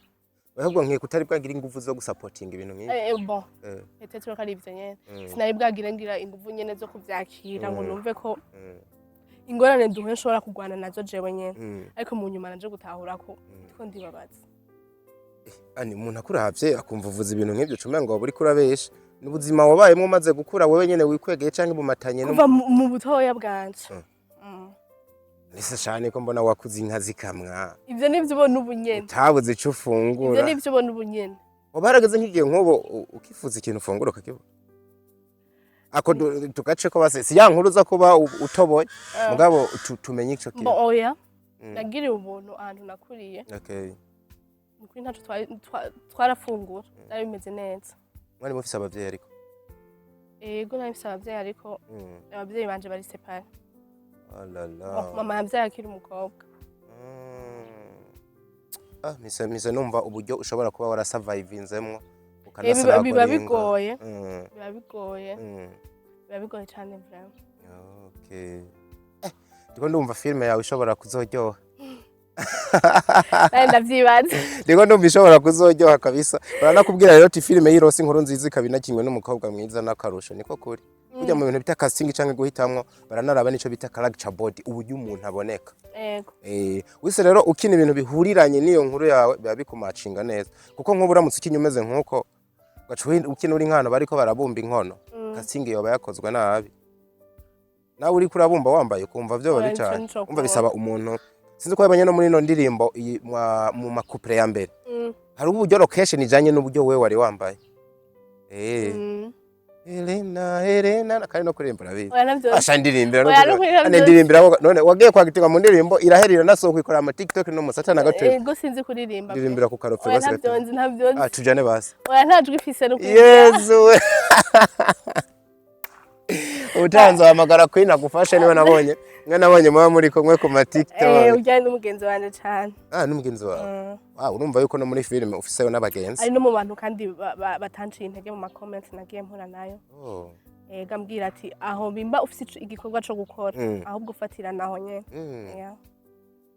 Ahubwo nkeka utari bwagira ingufu zo gusapotinga ibintu nk'ibi. Bon, peut-être ko ari ivyo nyene, sinari bwagire ngira inguvu nyene zo kuvyakira ngo numve ko ingorane duhuye nshobora kurwana nazo jewe nyene. Ariko mu nyuma naje gutahura ko ndiko ndibabaza. Ani umuntu akuravye akumva uvuza ibintu nk'ibyo, cuma ngo waba uriko urabesha. Ni ubuzima wabayemwo umaze gukura wewe nyene wikwegeye, canke bumatanye Kuva mu butoya bwanje. Nese shane ko mbona wakuze inka zikamwa? Ivyo nivyo ubona ubu nyene. Utabuze ico Ivyo ufungura. nivyo ubona ubu nyene. Waba harageze nk'igihe nk'ubu ukifuza ikintu ufungura ukakibura? Ako tugace ko base si ya nkuru uza kuba utoboye, mugabo tumenye ico kintu. Bon, oya, nagiriwe ubuntu ahantu nakuriye. Nukuri ntaco twarafungura, byari bimeze neza. Mwari mufise abavyeyi ariko? Ego, nari mfise abavyeyi, ariko abavyeyi banje bari séparés. Oh la la. Bon, mama yavyaye akiri umukobwa. Ah, mise numva uburyo ushobora kuba warasurvivinzemwo. Biba bigoye. Biba bigoye. Biba bigoye cane vraiment. Okay. Ndiko ndumva filime yawe ishobora kuzoryoha. Nawe ndavyibaza. Ndiko ndumva ishobora kuzoryoha kabisa. Baranakubwira rero ati filime y'irose inkuru nziza ikaba inakinwe n'umukobwa mwiza n'akarusho, niko kuri. Burya mu bintu bita casting canke guhitamwo, baranaraba nico bita character body, uburyo umuntu aboneka. Wise rero ukina ibintu bihuriranye n'iyo nkuru yawe, biba bikumacinga neza. Kuko nk'ubu uramutse ukinya umeze nk'uko, ugaca ukina uri nk'ahantu bariko barabumba inkono, casting yoba yakozwe nabi. Nawe uriko urabumba wambaye ukumva vyoba Oya, nico bicanye. nico. Umva, bisaba umuntu, sinzi ko yabonye no muri ino ndirimbo iyi mu ma couplets ya mbere. Hari uburyo location ijanye n'uburyo wewe wari wambaye. Helena, Helena, kandi no kuririmba urabizi. Oya, navyo. Asha, ndirimbira. Oya, no kuririmba. Ane ndirimbira none wagiye kwagitinga mu ndirimbo iraherera nasohoka ikora ama TikTok no musatana gato. Ego, sinzi kuririmba pe. Ndirimbira ku karofe. Oya. Basi. Ntabyo nzi, ntabyo nzi. Ah, tujane basi. Oya, nta jwi mfise no kuririmba. Yezu we. Utanze hamagara Queen agufashe, niwe nabonye. Mwe nabonye muba muri kumwe ku ma TikTok. Ujyanye n'umugenzi wanje cane. Ah, n'umugenzi wawe. Wow, urumva yuko no muri filime ufiseyo n'abagenzi. Ari no mu bantu kandi batanciye intege mu ma comments nagiye mpura nayo. Oh. Ega, ambwira ati aho bimba ufise igikorwa co gukora, ahubwo ufatira naho nyene. Yeah.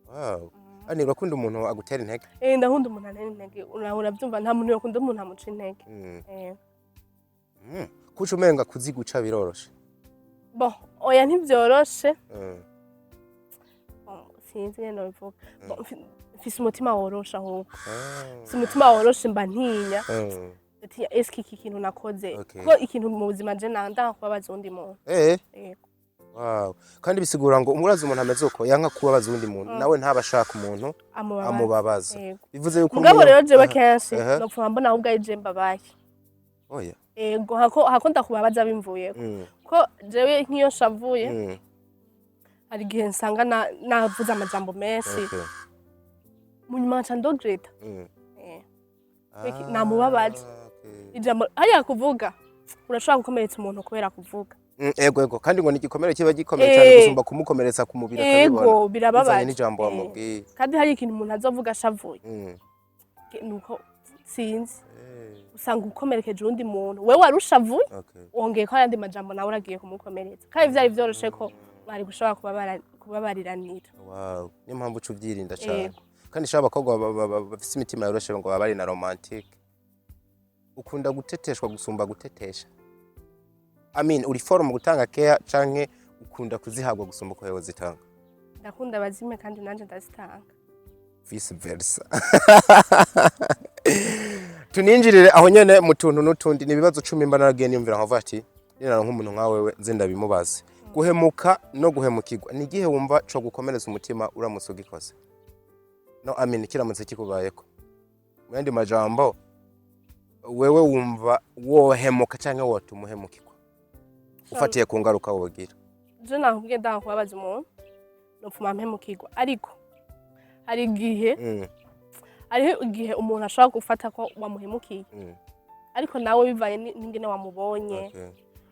Wow. Ani urakunda umuntu agutera intege? Ndakunda umuntu antera intege. Urabyumva, nta muntu yokunda umuntu amuca intege. Kuca umenga kuziguca biroroshe. Bon, oya, ntivyoroshe. Bon, sinzi ngene nobivuga. Bon, mfise umutima woroshe ahubwo. Mfise umutima woroshe, mba ntinya. Ndatinya, eske iki kintu nakoze? Kuko ikintu mu buzima je nanda kubabaza uwundi muntu. Yego. Wow. Kandi bisigura ngo umurazi umuntu ameze uko yanka kubabaza uwundi muntu, nawe ntaba ashaka umuntu amubabaza. Amubabaza. Yego. Bivuze yuko Mugabo rero jewe kenshi nopfuma mbona ahubwo ari je mbabaye. Oya. Ego, hako ndakubabaza bimvuyeko. Ko Ko jewe nk'iyo nshavuye, hari igihe nsanga navuze amajambo menshi, mu nyuma nca ndoregretta. Namubabaje. Ijambo hariya kuvuga, urashobora gukomeretsa umuntu kubera kuvuga. Ego, kandi ngo ni igikomere kiba gikomeye cyane gusumba kumukomeretsa ku mubiri akabibona. Ego, birababaje. Bivanye n'ijambo wamubwiye. Kandi hari ikintu umuntu azovuga ashavuye, nuko sinzi, usanga ukomerekeje uwundi muntu wewe wari ushavuye, wongeye ko ayandi majambo, nawe uragiye kumukomeretsa, kandi vyari vyoroshe ko bari gushobora kubabariranira. Wow, niyo mpamvu uca ubyirinda cyane. Ego. Kandi sha, abakobwa bafise imitima yoroshe ngo baba bari na romantique. Ukunda guteteshwa gusumba gutetesha? I mean, uri fort mu gutanga care canke ukunda kuzihabwa gusumba uko wewe zitanga? Ndakunda bazime, kandi nanje ndazitanga. Vice versa. Tuninjirire aho nyene mu tuntu n'utundi. Ni ibibazo 10 mba naragiye niyumvira nkavuga ati nina nk'umuntu nka wewe nze ndabimubaze. Guhemuka no guhemukirwa, ni igihe wumva co gukomeretsa umutima uramutse ugikoze? No, I mean, kiramutse kikubayeko. Mu yandi majambo, wewe wumva wohemuka canke wotuma uhemukirwa, ufatiye ku ngaruka wogira? Je nakubwiye, ndanga kubabaza umuntu, nopfuma mpemukirwa, ariko hari igihe hariho igihe umuntu ashobora gufata ko wamuhemukiye, ariko nawe bivanye n'ingene wamubonye,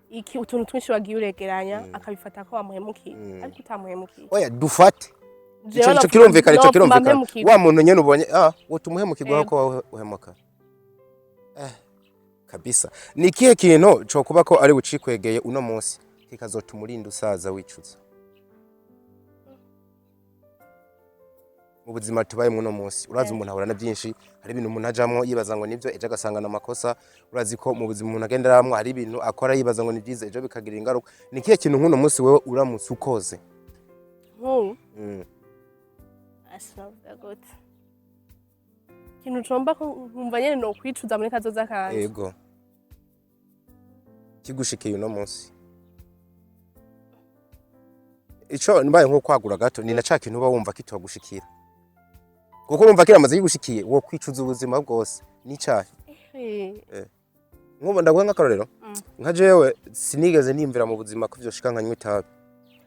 iki utuntu twinshi wagiye uregeranya, akabifata ko wamuhemukiye, ariko utamuhemukiye. Oya, dufate Jewe ico kirumvikana, ico nopfuma kirumvikana. mpemukirwa. Wa muntu nyene ubonye, wotuma uhemukirwa Yego. ko wowe uhemuka. Kabisa. Ni ikihe kintu co kuba ko ari bucikwegeye uno munsi kikazotuma urinda usaza wicuza mu buzima tubayemwo uno munsi? Urazi, umuntu ahura na byinshi. Hari ibintu umuntu ajamwo yibaza ngo nivyo, ejo agasanga n'amakosa. Urazi ko mu buzima umuntu agenderamwo hari ibintu akora yibaza ngo ni byiza, ejo bikagira ingaruka. Ni ikihe kintu nk'uno munsi wewe uramutse ukoze? Nk'ubu asinavuga gute, ikintu comba ko nkumva nyene nokwicuza muri kazoza kanje? Ego, kigushikiye uno munsi. Ico mbaye nko kwagura gato, ni na ca kintu uba wumva kitogushikira, kuko urumva kiramaze kigushikiye wo kwicuza ubuzima bwose. Ni cahe? Nk'ubu ndaguha nk'akarorero. Nka jewe sinigeze nimvira mu buzima ko vyoshika nkanywa itabi.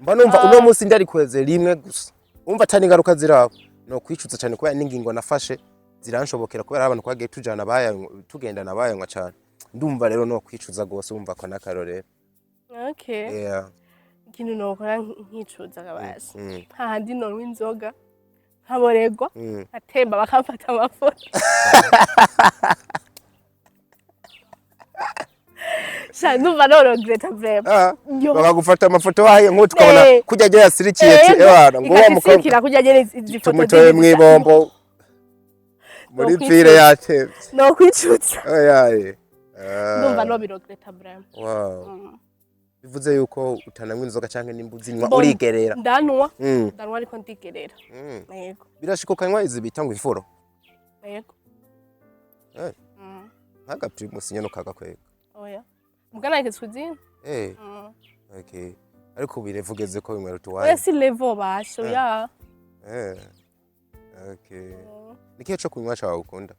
Mba numva uno munsi ndarikweze rimwe gusa, umva atari ingaruka zirabo, no kwicuza cyane, kubera n'ingingo nafashe ziranshobokera, kubera abantu twagiye tujana bayanywa, tugendana bayanywa cyane. Ndumva rero no kwicuza gose. Wumva ko n'akarorero. Okay. Ikintu nokora nkicuza kabasha, hahandi nonywa inzoga nkaboregwa, nkatemba bakamfata amafoto. Sha, ndumva noregretta vraiment. Yo. Bakagufata amafoto wahaye nk'ubu, tukabona kurya ajya yasirikiye ati ewana ngo wa mukobwa Ikatisirikira kurya nyene izi foto. Tumutoye mw'ibombo muri Nokwicuza. pire yatevye. Nokwicuza. Oyaye. Ndumva nobiregretta vraiment. Wow. Bivuze yuko utananywa inzoga, canke nimba uzinywa Bon, urigerera? Ndanwa. Ndanwa, ariko ndigerera. Yego. Birashika ukanywa izi bita ngo ifuro? Yego. Nkaga Primus nyene ukagakwega? Oya, mugana reka twizine. Okay, ariko birevugeze ko binywera Oya, utuwaye? si level basho ya. Okay. Ni kihe co kunywa cawe ukunda?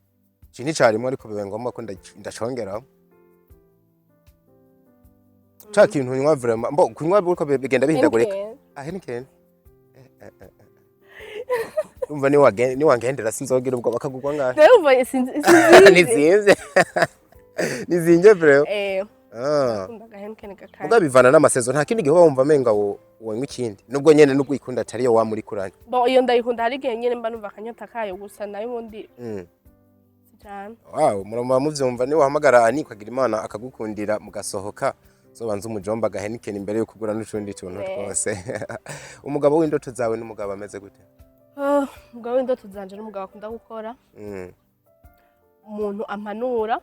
Iki nticarimwo, ariko bibaye ngombwa ko ndacongeramo. Ca kintu unywa vraiment, mbo kunywa buriko bigenda bihindagurika. Heineken. Ah, Heineken. Umva, niwangendera sinzogira ubwo bakagugwa ngahe. Rero umva, sinzi sinzi. Nizinze. Nizinze vraiment. Akunda aga Heineken gakanye. Muga bivana n'ama saison, nta kindi gihe uba wumva amenga wonywa ikindi. Nubwo nyene nubwo uyikunda atari yo wa muri kuranya. Bon, iyo ndayikunda, hari igihe nyene mba numva akanyota kayo gusa, nayo ubundi si cane. Wow, murama muvyumva, ni wahamagara ani ukagira Imana akagukundira mugasohoka, zobanza umujomba aga Heineken imbere yo kugura n'utundi tuntu twose. Umugabo w'indoto zawe n'umugabo ameze gute? Ah, umugabo w'indoto zanje n'umugabo akunda gukora, umuntu ampanura,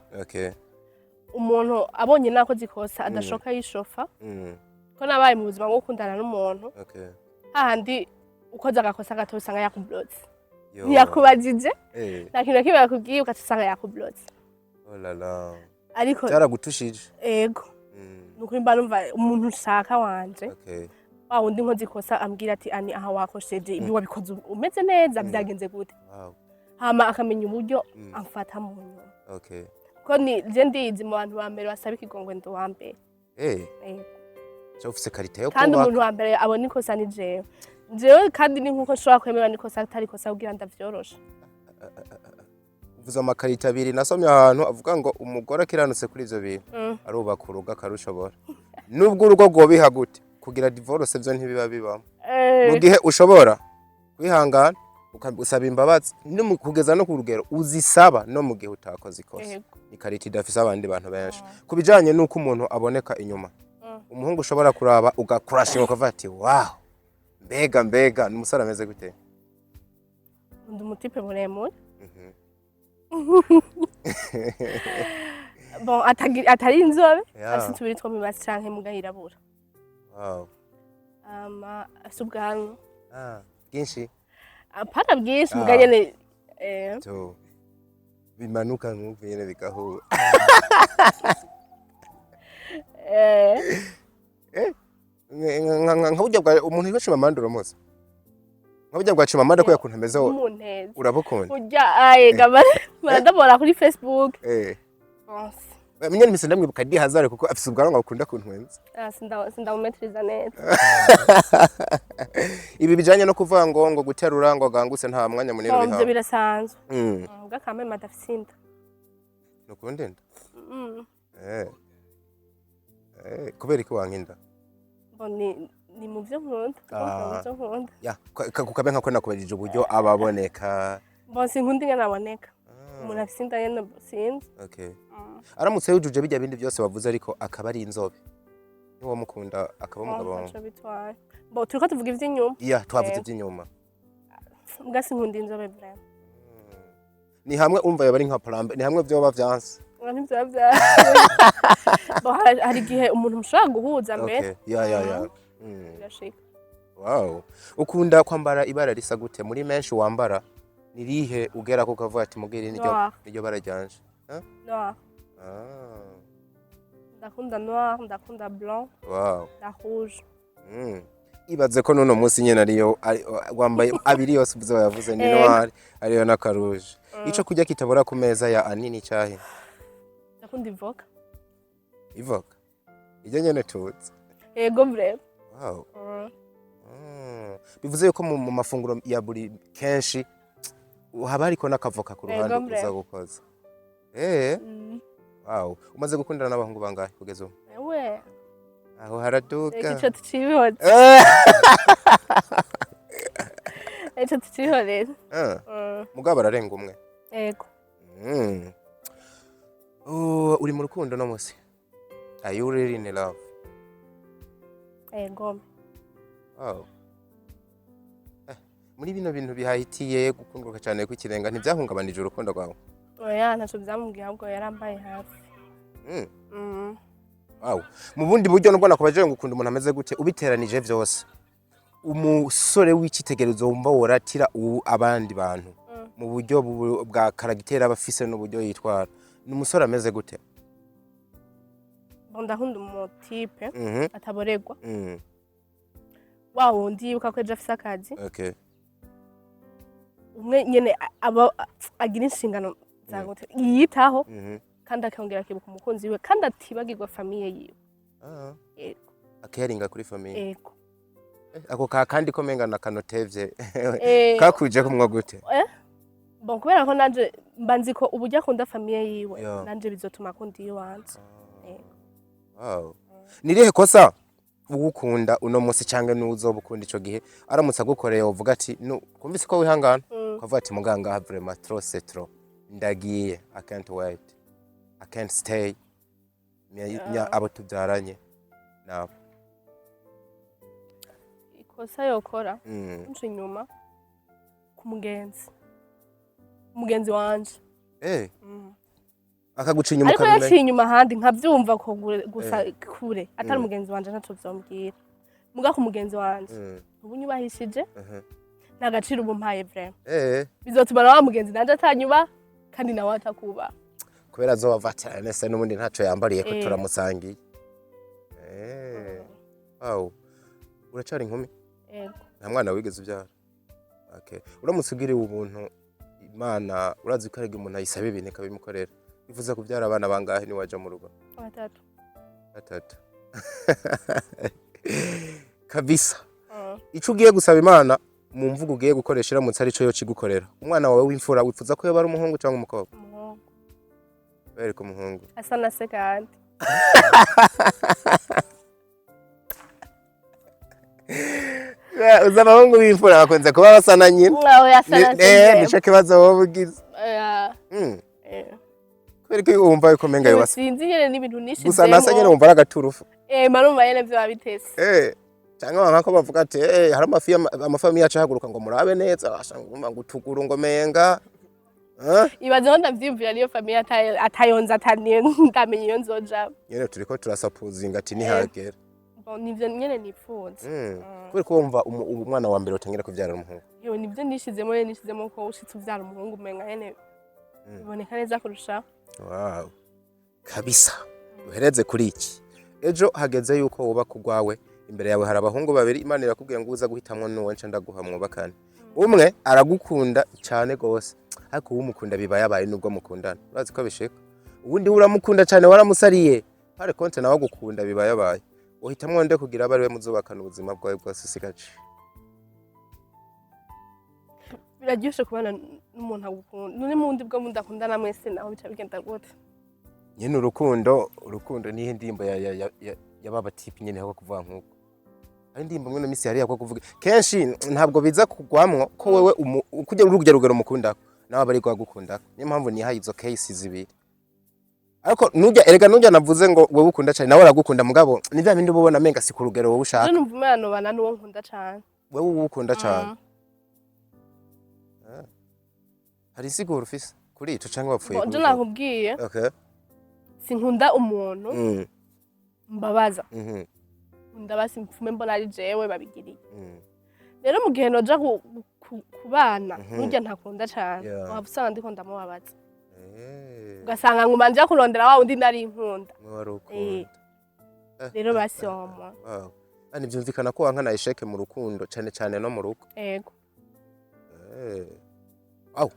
umuntu abonye nakoze ikosa adashoka yishofa, ko nabaye mu buzima bwo gukundana n'umuntu, hahandi ukoze agakosa gato usanga yakublotse. Yo. Ntiyakubajije, nta kintu na kimwe yakubwiye, ugaca usanga yakublotse. Oh la la. Ariko Byaragutushije. Ego. Nukuri mba numva umuntu nshaka wanje, wa wundi nkoze ikosa ambwira ati: "Ani, aha wakosheje ibi, wabikoze umeze neza, byagenze gute?" Hama akamenya uburyo amfata mu nyuma, ko ni je ndizi mu bantu ba mbere basaba ikigongwe, ndi uwa mbere. Ego. Cyangwa ufise qualité yo Kandi kubaka. umuntu wa mbere abona ikosa ni jewe. Jewe kandi ni nkuko nshobora kwemera n'ikosa atari ikosa kugira ndavyoroshe. Uvuze ama qualités abiri nasomye ahantu avuga ngo umugore akiranutse kuri ivyo bintu arubaka urugo akarushobora, nubwo urugo rwobiha gute, kugira divorce vyo ntibiba bibamo. Mu gihe ushobora kwihangana, ukasaba imbabazi no kugeza no ku rugero uzisaba no mu gihe utakoze ikosa, ni qualité idafise abandi bantu benshi. Ku bijanye n'uko umuntu aboneka inyuma, umuhungu ushobora kuraba ugakurashinga ukavuga ati: "Wow, mbega mbega!" Ni umusore ameze gute? Ndi umu type muremure, bon, atari inzobe, afise utubiri two mibasi canke muga yirabura. Ama afise ubwanwa. Ah, bwinshi? Apana bwinshi, muga nyene To bimanuka nk'uku nyene bigahura. Nka burya bwa umuntu yitwa Chimamanda, uramuzi? Nka burya bwa Chimamanda, kubera ukuntu ameze wowe, Umunteza. urabukunda? Urya aye baradabora kuri Facebook. Bon, Nyene mpise ndamwibuka di hazare kuko afise ubwanwa bukunda kuntwenza. Ah, sindamumetriza neza. Ibi bijanye no kuvuga ngo guterura ngo gangutse nta mwanya munini Bon, ivyo bihawe. birasanzwe. Muga kameme adafise inda. Nukunda inda? Mm. Kubera iki wanka inda? Bon, ni mu vyo nkunda. Ah. Mu vyo nkunda. Ya, kukabe nka ko nakubajije uburyo ababoneka. Bon, sinkunda ingene aboneka. Umuntu afise inda nyene sinzi. Okay. Aramutse yujuje bijya bindi byose wavuze ariko akaba ari inzobe, niwo mukunda akaba umugabo wawe? Ntaco bitwaye. Bon, turiko tuvuga ivy'inyuma. Iya, twavuze iby'inyuma. Muga sinkunda inzobe vraiment. Ni hamwe umva yaba ari nka plan B, ni hamwe vyoba vyanse. Ura ntivyoba vyanse. Bon, hari igihe umuntu mushobora guhuza mbere. Okay, ya. Birashika. Wow, ukunda kwambara ibara risa gute? Muri menshi wambara, nirihe ugera ko ukavuga ati: "Mubwire niryo Noir. niryo bara ryanje"? Huh? Noir. Ah. Ndakunda noir, ndakunda blanc na rouge. Ibaze ko nuno munsi nyene ariyo wambaye abiri yose uvuze wayavuze, ni noir ariyo n'akaruje. Ico kurya kitabura ku meza ya Anini cyahe? Ndakunda ivoka. Ivoka iryo nyene tuzi? Yego, vraiment. Wow. Bivuze yuko mu mafunguro ya buri kenshi haba hariko n'akavoka ku ruhande Vraiment. uza gukoza. Wow, umaze gukundana n'abahungu bangahe kugeza ubu? Ewe. Aho haraduga. Reka ico tucihoze. Ico tucihorere. Mugabo ararenga umwe? Yego. Oh, uri mu rukundo no musi? Are you really in love? Yego. Wow. Muri bino bintu bihahitiye gukundwa cyane kw'ikirenga, ntibyahungabanije urukundo rwawe? Oya, ntaco vyamubwiye, ahubwo yarambaye hafi. Wow. Mu bundi buryo nubwo nakubaje ngo ukunda umuntu ameze gute, ubiteranije vyose, umusore w'icitegererezo wumva woratira ubu abandi bantu mu buryo bwa caractère aba afise n'uburyo yitwara, ni umusore ameze gute? Bon, ndakunda umu type ataboregwa, wa wundi yibuka ko ejo afise akazi, umwe nyene aba agira inshingano zagutse, yiyitaho, kandi akongera akibuka umukunzi wiwe, kandi atibagirwa famille yiwe. Yego. Akeyaringa kuri famille. Yego. Ako ka kandi ko menga na kanotevye kakuje kumwa gute? Bon, kubera ko nanje mba nzi ko uburyo akunda famille yiwe, nanje bizotuma akunda iyiwanje. Yego. Wow. Ni irihe kosa ugukunda uno munsi canke n'uzoba ukunda ico gihe aramutse agukoreye wovuga ati no kumvise ko wihangana, ukavuga ati: "Muganga, vraiment trop c'est trop, ndagiye, I can't wait, I can't stay"? Abo tubyaranye nabo. Ikosa yokora, nca inyuma ku mugenzi, umugenzi wanje. Akaguca inyuma Ariko ukabimenya. yaciye inyuma ahandi nkavyumva ko gusa kure atari umugenzi wanje, ntaco vyombwira. Muga ku mugenzi wanje, ubu nyubahishije, nta gaciro ubu mpaye vraiment. Bizotuma na wa mugenzi nanje atanyuba kandi nawe atakuba. Kubera azoba ati: "Nese n'ubundi ntaco yambariye ko turamusangiye." Wow. Uracari inkumi? Yego. Nta mwana wigeze ubyara? Okay. Uramutse ugiriwe ubuntu Imana, urazi ko arega umuntu ayisaba ibintu ikabimukorera, bivuze kubyara abana bangahe niwaja mu rugo? Batatu. Batatu. Kabisa. Ico ugiye gusaba Imana mu mvugo ugiye gukoresha, iramutse arico yo kigukorera, umwana wawe w'imfura wifuza ko yoba ari umuhungu cyangwa umukobwa? Umuhungu. Bereka umuhungu. Asa na se kandi. Uzi abahungu b'imfura bakunze kuba basa na nyina. Oya, asa na se. Jewe. Nico kibazo wowe ugize. Oya. Kubera ko wumva yuko umenga yobasa Sinzi nyene, n'ibintu nishizemo. Gusa nasa nyene, wumva ari agaturufu. Eh, marumva nyene vyoba bitese. Cyangwa nkako bavuga ati hari amafi, amafamiye acahaguruka ngo murabe neza, asanga ngo utuguru ngo menga. Eh? Ibaze aho ndavyiyumvira, niyo famille atayonze, ataniyo ndamenya iyo nzoja. Nyene turiko turasapuzinga ati nihagera. Bon, nivyo nyene nipfuza. Kubera ko wumva umwana wa mbere utangira kuvyara umuhungu. Yewe, nivyo nishizemo nyene, nishizemo ko ushitse uvyara umuhungu umenga nyene biboneka neza kurushaho. Wow. Kabisa. Duhereze kuri iki. Ejo hageze yuko wubaka urwawe, imbere yawe hari abahungu babiri, Imana irakubwiye ngo uza guhitamwo nuwo nca ndaguha mwubakane. Umwe aragukunda cyane gose, ariko uwumukunda biba yabaye nubwo mukundana. Urazi ko bishika. Uwundi uramukunda cyane, waramusariye. Par contre nawe agukunda biba yabaye. Uhitamwo nde kugira abe ariwe muzubakana ubuzima bwawe bwose usigaje? Biraryoshe kubana n'umuntu agukunda. None mu wundi bwo mudakundana mwese naho bica bigenda gute? Nyene urukundo, urukundo nihe ndirimbo ya baba type nyene aho kuvuga nkuko. Hari indirimbo mwino misi yari yakwo kuvuga. Kenshi ntabwo biza kugwamwo ko wewe kujya urugero rugero mukunda nawe bari gwagukunda. Niyo mpamvu nihaye izo case zibiri. Ariko nujya erega nujya navuze ngo wewe ukunda cyane, nawe aragukunda, mugabo ni bya bindi uba ubona menga si ku rugero wowe ushaka. Je numva umwana nobana n'uwo nkunda cane. Wewe uba ukunda cyane. Hari insiguro ufise kuri ico canke wapfuye? Bon, je Kubivuga? nakubwiye, sinkunda umuntu mbabaza. Nkunda basi mfume mbona ari jewe babigiriye. Rero mu gihe noja kubana nurya ntakunda cane, waba usanga ndiko ndamubabaza, ugasanga nguma nja kurondera wa wundi nari nkunda. Mwe wari ukunda. Rero basi wamwa. Wow. Kandi byumvikana ko wankana échec mu rukundo cyane cyane no mu rugo. Ego. Aw.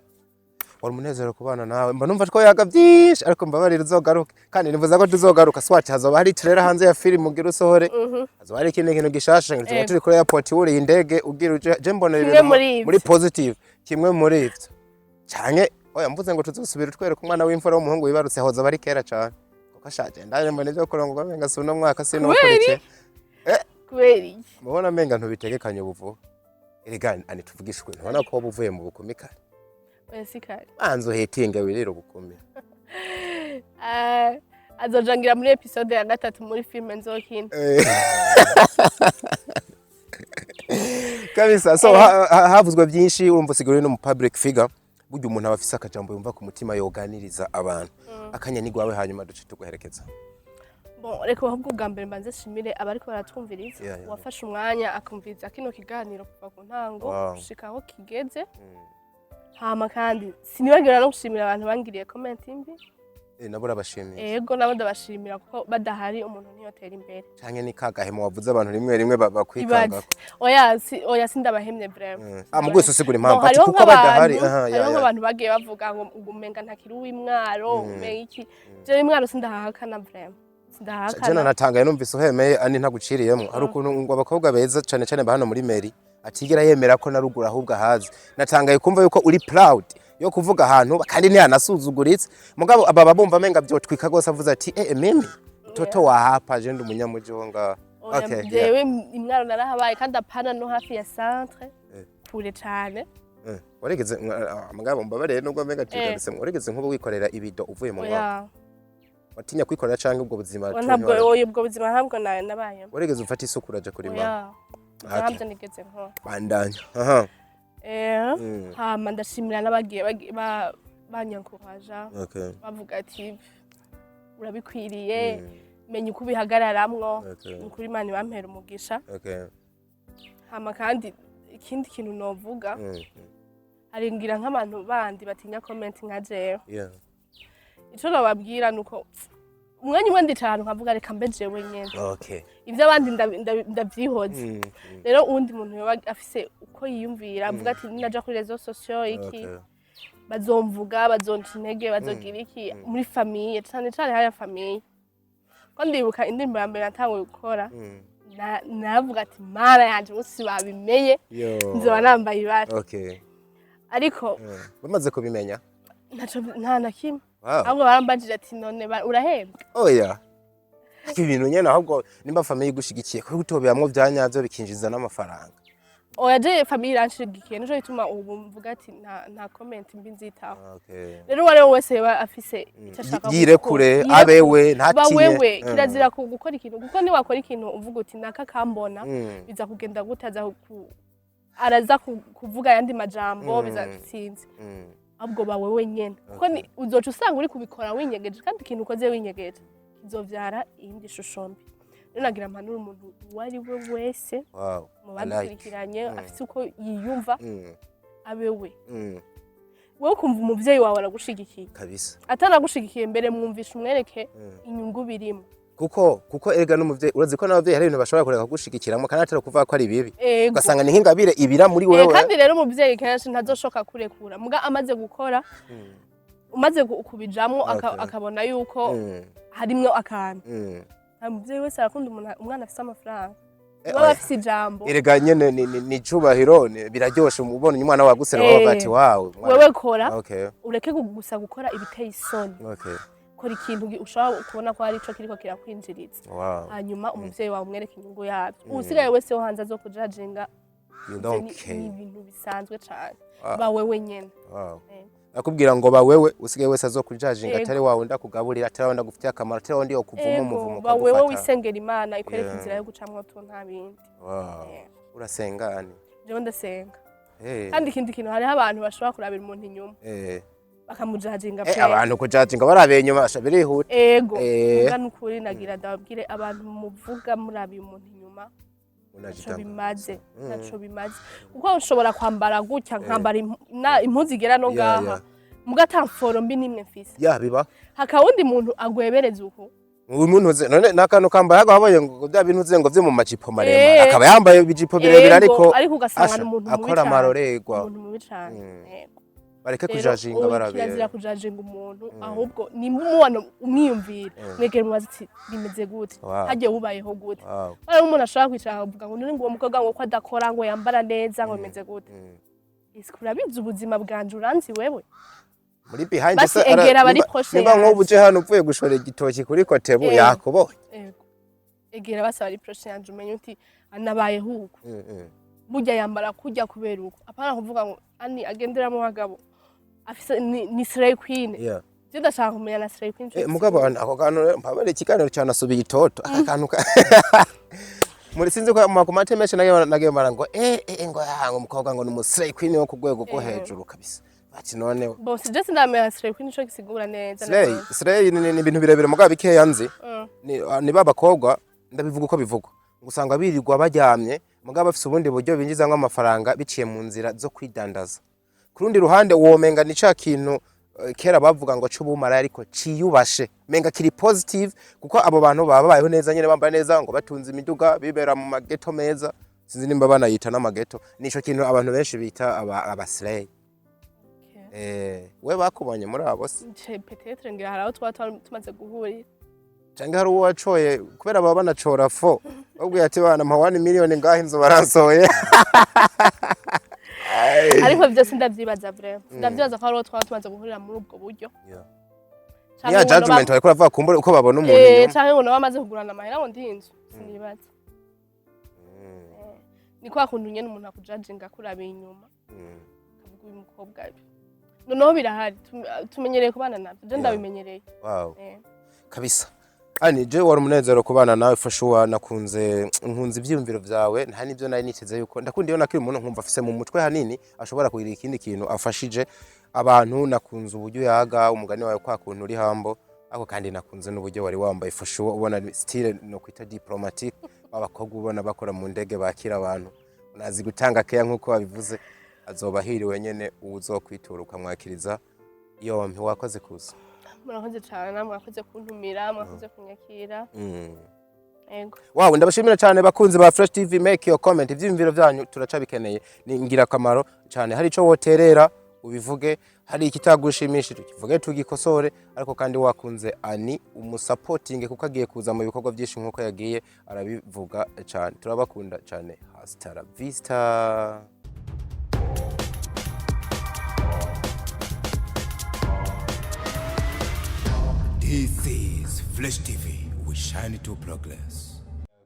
Wari umunezero kubana nawe. Mba numva ko yaga byinshi, ariko mbabarira uzogaruke. Kandi nifuza ko tuzogaruka swat hazoba hari trailer hanze ya film ugira usohore. Hazoba hari ikindi kintu gishasha ngo tuba turi kuri airport wuriye indege ugira uje, je mbona Kimwe ibintu muri ivyo. muri positive, kimwe muri ivyo. Canke oya, mvuze ngo tuzosubira utwereka umwana w'imfura w'umuhungu wibarutse, hozoba ari kera cane. Kuko ashaje ndaje mbona ivyo kurongorwa menga si uno mwaka, sinokurikiye. Kubera iki? Mubona menga ntubitegekanye ubuvuba. Erega ani tuvugishwe, ntubona ko woba uvuye mu bukumi kare? Oya, si kare. Banza uhetinge wirire ubukumi. Azojangira muri épisode ya gatatu muri filme nzokina. Kabisa. So havuzwe byinshi, urumva usigaye uri no mu public figure. Burya umuntu aba afise akajambo yumva ku mutima yoganiriza abantu. Akanya ni gwawe, hanyuma duce tuguherekeza. Bon, reka ahubwo ubwa mbere mbanze nshimire abariko baratwumviriza, uwafashe umwanya akumviriza kino kiganiro kuva ku ntango gushika aho kigeze. Hama kandi sinibagira no gushimira abantu bangiriye comment mbi. Nabo urabashimiye? Ego, nabo ndabashimira kuko badahari umuntu ntiyotera imbere. Canke ni kagahemo wavuze abantu rimwe rimwe bakwikanga? Ibaze, oya si, oya, sindabahemye vraiment. Ah, mu gwese usigura Bon, impamvu ati hariho kuko badahari. nk'abantu Aha, ya, hariho ya. nk'abantu bagiye bavuga ngo umenga ntakiri uw'imwaro, umenga iki. Jewe imwaro sindahahakana vraiment. Jena Sindahahakana. natangaye numvise uhemeye ani ntaguciriyemo. Hari ukuntu ngo abakobwa beza cane cane ba hano muri mairie atigera yemera ko na ruguru ahubwo ahazi. Natangaye kumva yuko uri proud yo kuvuga ahantu kandi ntiyanasuzuguritse, mugabo aba bumva amenga vyotwika gose avuze ati mimi toto wa hapa, je ndi umunyamuji wo ngaha. Oya, Okay, yeah. jewe imwaro narahabaye kandi apana no hafi ya centre, kure cane. Warigeze mugabo mbabarire nubwo amenga tugarutse, warigeze nkuba wikorera ibido uvuye mu mwaka? Oya. Watinya kwikorera canke ubwo buzima? Oya, ntabwo, oya, ubwo buzima ntabwo nabayemo. Warigeze ufata isuku uraja kurima? Oya. Okay. Ntabyo nigeze nkora. Bandanya aha. Hama ndashimira n'abagiye banyankuhaja, bavuga ati urabikwiriye, menya uko ubihagararamwo. Ni ukuri Imana ibampera umugisha. Hama kandi ikindi kintu novuga, hari ngira nk'abantu bandi batinya comment nka jewe. Ico nobabwira nuko umwanya umwe ndicara ahantu nkavuga reka mbe jewe nyene, ivyo abandi ndavyihoza. Rero uwundi muntu yoba afise uko yiyumvira avuga ati ninaja kuri réseaux sociaux iki, bazomvuga, bazonca intege, bazogira iki muri famille, cane cane hariya famille, ko ndibuka indirimbo ya mbere natanguye gukora. Navuga ati: "Mana yanje, umunsi babimenye Yo. nzoba nambaye ibara." Ariko Bamaze kubimenya? Ntaco, nta na kimwe. Ahubwo barambajije ati: "None urahembwa?" Oya, ibintu nyene, ahubwo nimba famille igushigikiye kuri gutoberamwo vya nyavyo bikinjiza n'amafaranga. Oya, je famille iranshigikiye, nico gituma ubu mvuga ati nta comment mbi nzitaho. Rero uwo ari we wese yoba afise icyo ashaka Yirekure, gukora, abewe, ba ntatinye. wewe. Kirazira gukora ikintu, kuko niwakora ikintu uvuga uti naka kambona, biza kugenda gute, aza araza kuvuga ayandi majambo, biza sinzi. Ahubwo ba wewe nyene, kuko uzoca usanga uri kubikora winyegeje, kandi ikintu ukoze winyegeje kizovyara iyindi shusho mbi. Rero nagira mpanura umuntu uwo ari we wese mu I like. badukurikiranye afise uko yiyumva, abe we. Wowe ukumva umuvyeyi wawe aragushigikiye, atanagushigikiye mbere, mwumvisha, umwereke inyungu birimo. Kuko erega n'umuvyeyi, urazi ko n'abavyeyi hari ibintu bashobora kureka kugushigikiramwo kandi atari ukuvuga ko ari bibi. Ugasanga ni nk'ingabire ibira muri wewe. Kandi rero umuvyeyi kenshi ntazoshoka kurekura, muga amaze gukora, umaze kubijamwo, akabona yuko harimwo akantu. Nta muvyeyi wese arakunda umwana afise amafaranga, baba Oya. afise ijambo. Erega nyene ni icubahiro, biraryoshe ubonye umwana wawe aguseruka bavuga ati: "Wawe mwana." Wewe kora, ureke gusa gukora ibiteye isoni. Kora ikintu ushobora kubona ko hari ico kiriko kirakwinjiriza, hanyuma umuvyeyi wawe umwereke inyungu yabyo. Uwusigaye wese wo hanze azokujajinga, You ivyo don't ni care. ibintu bisanzwe cane. Ba wewe nyene. Akubwira ngo ba wewe, usigaye wese azokujajinga, atari wawe ndakugaburira, atari wawe ndagufitiye akamaro, atari wawe ndiyo kuvuma umuvumo Ba wewe, ukagufata. wisengera Imana ikwereka inzira yo gucamwo tu, nta bindi. Urasenga, Ani? Jewe ndasenga. Kandi ikindi kintu, hariho abantu bashobora kurabira umuntu inyuma bakamujajinga pe. Abantu kujajinga barabiye inyuma asha birihuta. Ego. Muga nukuri nagira ndababwire abantu muvuga murabiye umuntu inyuma, ntaco Unajitanga. bimaze, ntaco bimaze, kuko ushobora kwambara gutya, nkambara impuzu igera no ngaha, muga ata mforo mbi nimwe mfise. Ya, biba. Hakaba undi muntu agwebereza uku. Umuntu uze none nakantu kambaye wabonye ngo bya bintu uze ngo vyo mu majipo maremare, akaba yambaye ibijipo birebire, ariko ariko ugasanga asha, ni umuntu mubi akora cane. amarorerwa. Umuntu mubi cane. Ego. Bareke Rero, kujajinga ubu barabiye. kirazira kujajinga umuntu, ahubwo nimba umubona umwiyumvira, mwegere mubaze ati: "Bimeze gute? Hagiye wubayeho gute?" Hariho umuntu ashobora kwicara akavuga ngo none ngo uwo mukobwa ngo ko adakora, ngo yambara neza, ngo bimeze gute? Ese urabizi ubuzima bwanje? Uranzi wewe? Muri behind Basi se egera abari proche niba nk'ubu yanje. uje hano uvuye gushora igitoki kuri Kotebu, yakubonye. Ego, egera basi abari proche yanje, umenye uti anabayeho uku, burya yambara kurya kubera uko, apana kuvuga ngo ani agenderamo abagabo, afise ni slay queen. Je ndashaka kumenya na slay queen ico Mugabo ako kantu rero, mpabare ikiganiro cyanasubiye itoto aka kantu muri sinzi ko mu makomante menshi nagiye mara ngo ngo ah, ngo umukobwa ngo ni umu slay queen wo ku rwego rwo hejuru kabisa, bati none. Bon, si je sindamenya slay queen ico gisigura neza. Slay, slay ni ibintu birebire, mugabo bikeya nzi ni ba bakobwa, ndabivuga uko bivugwa, ngo usanga birirwa baryamye, mugabo bafise ubundi buryo binjizamwo amafaranga biciye mu nzira zo kwidandaza. Ku rundi ruhande womenga ni ca kintu kera bavuga ngo c'ubumara, ariko ciyubashe, menga kiri positive, kuko abo bantu baba babayeho neza nyene, bambaye neza, ngo batunze imiduga, bibera mu mageto meza, sinzi nimba banayita n'amageto. Nico kintu abantu benshi bita aba slay. We bakubonye muri abo se? Peut-être ngira hari aho twaba tumaze guhurira. Canke hari uwo wacoye, kubera baba banacora fo, babwiye ati: "Bana, mpa 1 miliyoni ngaho inzu baransohoye." Ariko vyose ndavyibaza, vraiment ndavyibaza ko hari uwo twaba tumaze guhurira muri ubwo buryo. Canke Niya ngo noba- judgment bariko baravuga, kumbure uko babona umuntu inyuma. Canke ngo naba amaze kugurana amahera ngo ndi inzu, sinibaza. Ni kwa kuntu nyene umuntu akujajinga akurabiye inyuma, akavuga uyu mukobwa ibi. Noneho birahari, tumenyereye kubana navyo, je ndabimenyereye. Kabisa, ani je wari umunezero kubana nawe, for sure. Nakunze, nkunze ivyiyumviro vyawe, nta nivyo nari niteze yuko ndakunda iyo nakiri umuntu nkumva afise mu mutwe hanini, ashobora kugira ikindi kintu afashije abantu. Nakunze uburyo yaga umugani wawe, kwa kuntu uri hambo ako, kandi nakunze n'uburyo wari wambaye, for sure ubona style no kwita diplomatique, abakobwa ubona bakora mu ndege bakira abantu, unazi gutanga keya nk'uko babivuze. Azoba ahiriwe nyene uwuzokwitura ukamwakiriza yompi. Wakoze kuza. Murakoze cane namwe, mwakoze kuntumira, mwakoze kunyakira. Ego. Wow, ndabashimira cyane bakunzi ba Fresh TV. Make your comment, ivyiyumviro vyanyu turacabikeneye, ni ingirakamaro cyane. Hari ico woterera ubivuge, hari ikitagushimishije ukivuge tugikosore, ariko kandi wakunze Ani umusapotinge kuko agiye kuza mu bikorwa byinshi nkuko yagiye arabivuga cyane. Turabakunda cyane, hasta la vista. This is Flash TV. We shine to progress.